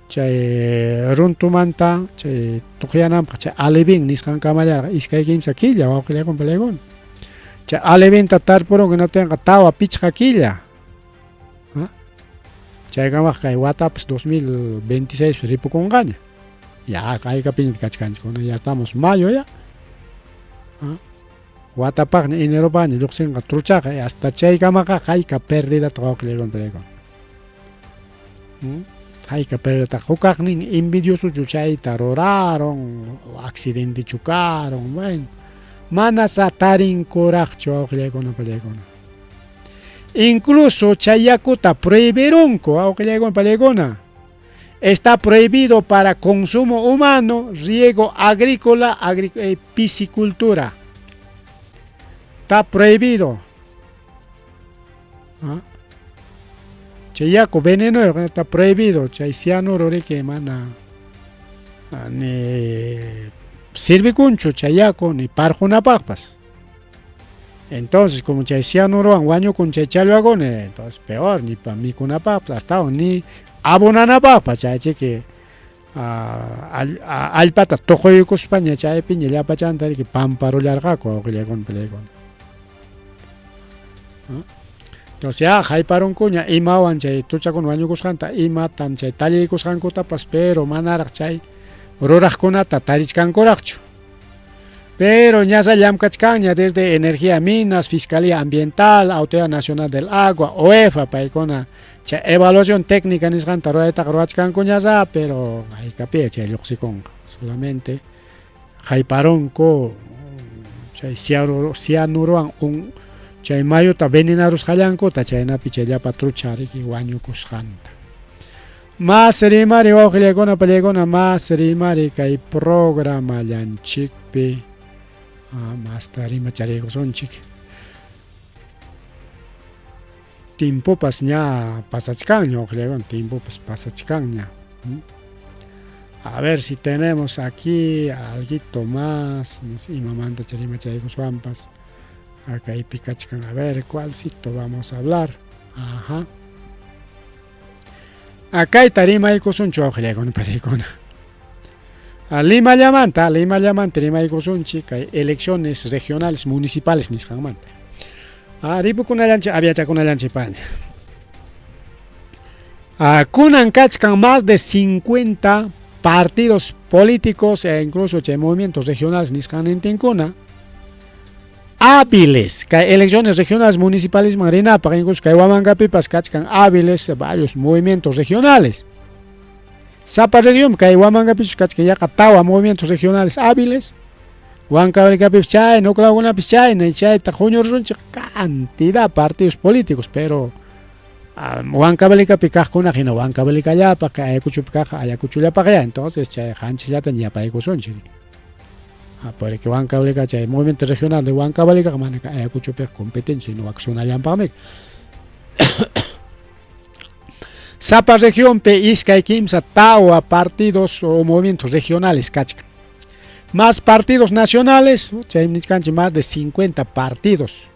Chay runtumanta chay tuqyananpaq chay alevín nisqankamallarqa iskay kimsa killa wawqillaykuna palaykuna. Chay alevinta tarpurunku hinaptinqa tawa pichqa killa. Chaykamaq kay watapas 2026 ripukunqaña. Ya haykapiña kachkanchik kuna ya estamos mayo ya. Watapaqña eneropaqña lluqsinqa truchaqa hasta chaykamaqa hayka pérdidata wawqillaykuna palaykuna. Hayka pérdidata hukaqnin envidiosochu chayta rurarun accidentechu karun bueno mana sa tarinkuraqchu wawqillaykuna pallaykuna. Incluso chay yakuta prohibirunku wawqillaykuna pallaykuna. Está prohibido para consumo humano, riego agrícola, piscicultura. Está prohibido. Chay yaku veneno está prohibido. Chay cianuro riki mana ni sirvikunchu chay yaku ni parqunapaqpas. Entonces, como chay cianurowan wañukun chay challwakuna, entonces peor, ni pa mikunapaqpas, hasta ni abonanapaqpas chay chiki allpata tuquykuspaña chaypiña llapachanta riki pamparullarqaku wawqillaykuna palaykuna. Entonces ya hayparunkuña imawan chay truchakuna wañukusqanta, imatam chay talliykusqankutapas, pero manaraq chay ruraqkunata tarichkankuraqchu. Pero ñasa llamkachkanña desde Energía Minas, Fiscalía Ambiental, Autoridad Nacional del Agua, OEFA, paykuna chay evaluación técnica nisqanta ruraytaqa ruwachkanku ñasa, pero haykapi chay lluqsikunqa. Solamente hayparunku chay cianurowan un chay mayuta venenarusqallankuta chaynapi chay llapa trucha riki wañukusqanta. Más rimari wawqillaykuna pallaykuna más rimari kay programallanchikpi masta rimachariykusunchik. Timpopas ña pasachkanña wawqillaykuna, timpopas pasachkanña. A ver si tenemos aquí alguito más, no sé, imamanta rimachaykuswanpas. Acá kachkan, a ver cuálcito vamos a hablar. Ajá. Akayta rimaykusunchu wawqillaykuna palaykuna. Limallamanta, Limallamanta rimaykusunchik kay elecciones regionales municipales nisqanmanta. Ripukunallanchik aviachakunallanchik paña. Kunan kachkan más de 50 partidos políticos e incluso chay movimientos regionales nisqannintinkuna hábiles, kay elecciones regionales municipales rinapaq, incluso kay Huamangapipas kachkan hábiles varios movimientos regionales. Sapa región kay Huamangapichus kachkan yaqa tawa movimientos regionales hábiles. Huancavelicapipas chay, nuklawkunapis chay, chayta huñurunchik cantidad partidos políticos, pero Huancavelicapi kaqkuna hina Huancavelicallapaq, Ayacuchopi kaq Ayacuchollapaqya, entonces chay qanchisllata yapaykusunchik. Porque Huancavelica chay movimiento regional de Huancavelica mana Ayacuchopi competencia sino wak zonallanpaqmi. Sapa regionpi iskay kimsa tawa partidos o movimientos regionales kachkan. Más partidos nacionales, chay nichkanchik más de 50 partidos.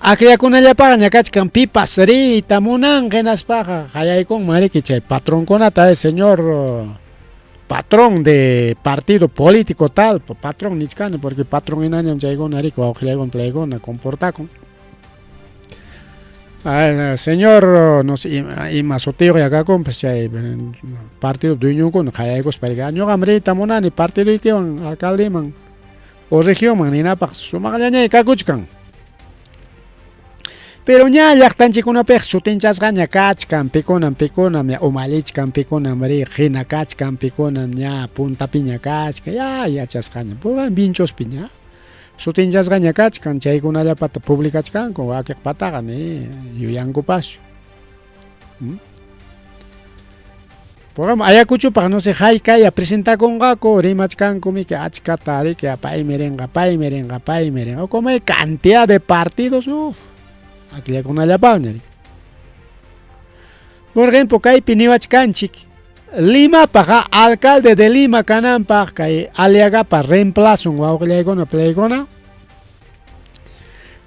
Akllakunallapaqña kachkan pipas riyta munanqa hinaspaqa qayaykunman riki chay patronkunata, señor patrón de partido político tal, patrón nichkani porque patrón hinañam chaykuna riki wawqillaykuna playkuna comportakun. Señor, no sé, ima sutiyuq yakakunpas chay partido dueñonkuna qayaykuspa riki, ñuqam riyta munani partidoykiwan alcaldeman o regionman ninapaq sumaqllañay kakuchkan. Pero ña llaqtanchikkunapiqa sutinchasqaña kachkan, pikunam pikunam ña umallichkan, pikunam riq hina kachkan, pikunam ña puntapiña kachkan, ya yachasqaña, pura vinchospi ña sutinchasqaña kachkan, chaykunallapata publicachkanku wakiqpataqa ni yuyankupaschu. Por ejemplo, Ayacuchopaq no sé haykaya presentakunqaku rimachkanku miki achkata riki paymi rinqa, paymi rinqa, paymi rinqa, como hay cantidad de partidos, uff, akllakunallapaqña. Por ejemplo, kaypi niwachkanchik Limapaq alcalde de Lima kananpaq kay Aliagapa reemplazon wawqillaykuna playkuna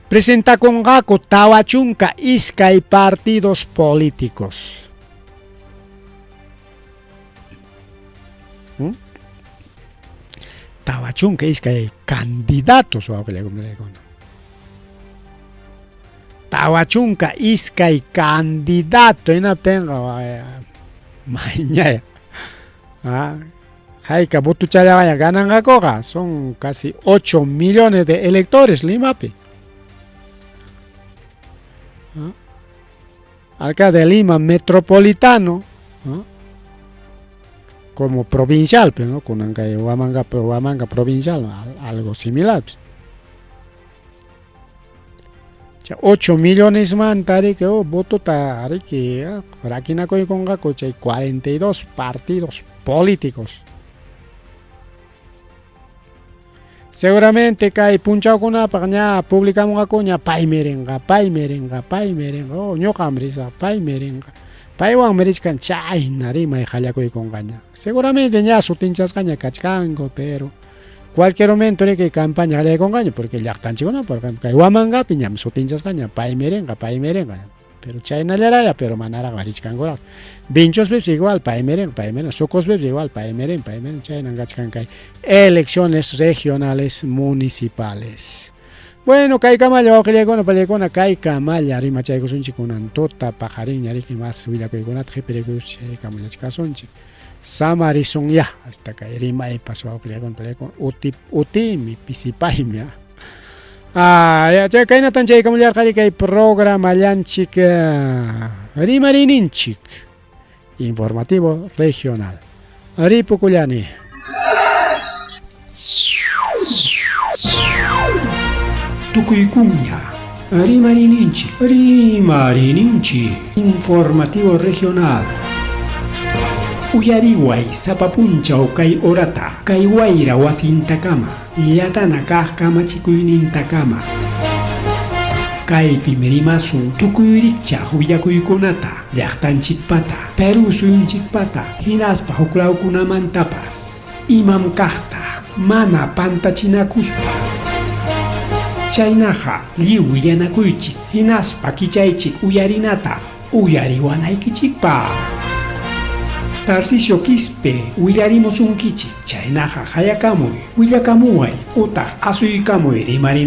presentakunqaku 42 partidos políticos. 42 candidatos wawqillaykuna. 42 candidato hinaptinqa mañaya. Hayka votochallawaya gananqakuqa son casi 8 millones de electores Limapi. Alcalde de Lima metropolitano, ¿no? Como provincial, pero no con Huamanga, Huamanga provincial, algo similar. Pues. 8 millones manta riki, oh, votota riki, rakinakuykunqaku chay 42 partidos políticos. Seguramente kay punchawkunapaq ña publicamunqakuña paymi rinqa, paymi rinqa, paymi rinqa, oh, ñuqam risaq, paymi rinqa. Paywanmi richkan chayna rimay qallakuykunqaña. Seguramente ña sutinchasqaña kachkanku, pero cualquier momento riki campaña qallaykunqaña porque llaqtanchikkuna, por ejemplo, kay Huamangapi ñam sutinchasqaña, paymi rinqa, paymi rinqa. Pero chaynallaraya, pero manaraq richkankuraq. Vinchospipis igual, paymi rinqa, paymi rinqa, Sucuspipis igual, paymi rinqa, paymi rinqa, chaynan kachkan kay elecciones regionales municipales. Bueno, kay kamalla wawqillaykuna, pallaykuna, kay kamalla rimachaykusunchik kunan tuta paqarinña riki mas willakuykunata qhipirikush kamullachkasunchik. Samarisun ya, hasta kay rimaypas wawqillaykuna, pallaykuna, uti utimi pisipaymi. Ya, chay kaynatan chaykamullarqari kay programallanchik rimarininchik informativo regional. Ripukullani. Tukuykuña rimarininchik, rimarininchik informativo regional. Uyariway sapa punchaw kay horata, kay wayra wasintakama, llatana kaq kamachikuynintakama. Kaypim rimasun tukuy rikchaq willakuykunata, llaqtanchikpata, Perú suyunchikpata, hinaspa huklawkunamantapas. Imam kaqta, mana pantachinakuspa. Chaynaqa lliw willanakuychik, hinaspa kichaychik uyarinata, uyariwanaykichikpaq. Tarcisio Quispe willarimusunkichik, chaynaqa hayakamuy, willakamuway, utaq asuykamuy rimarinaykichikpaq.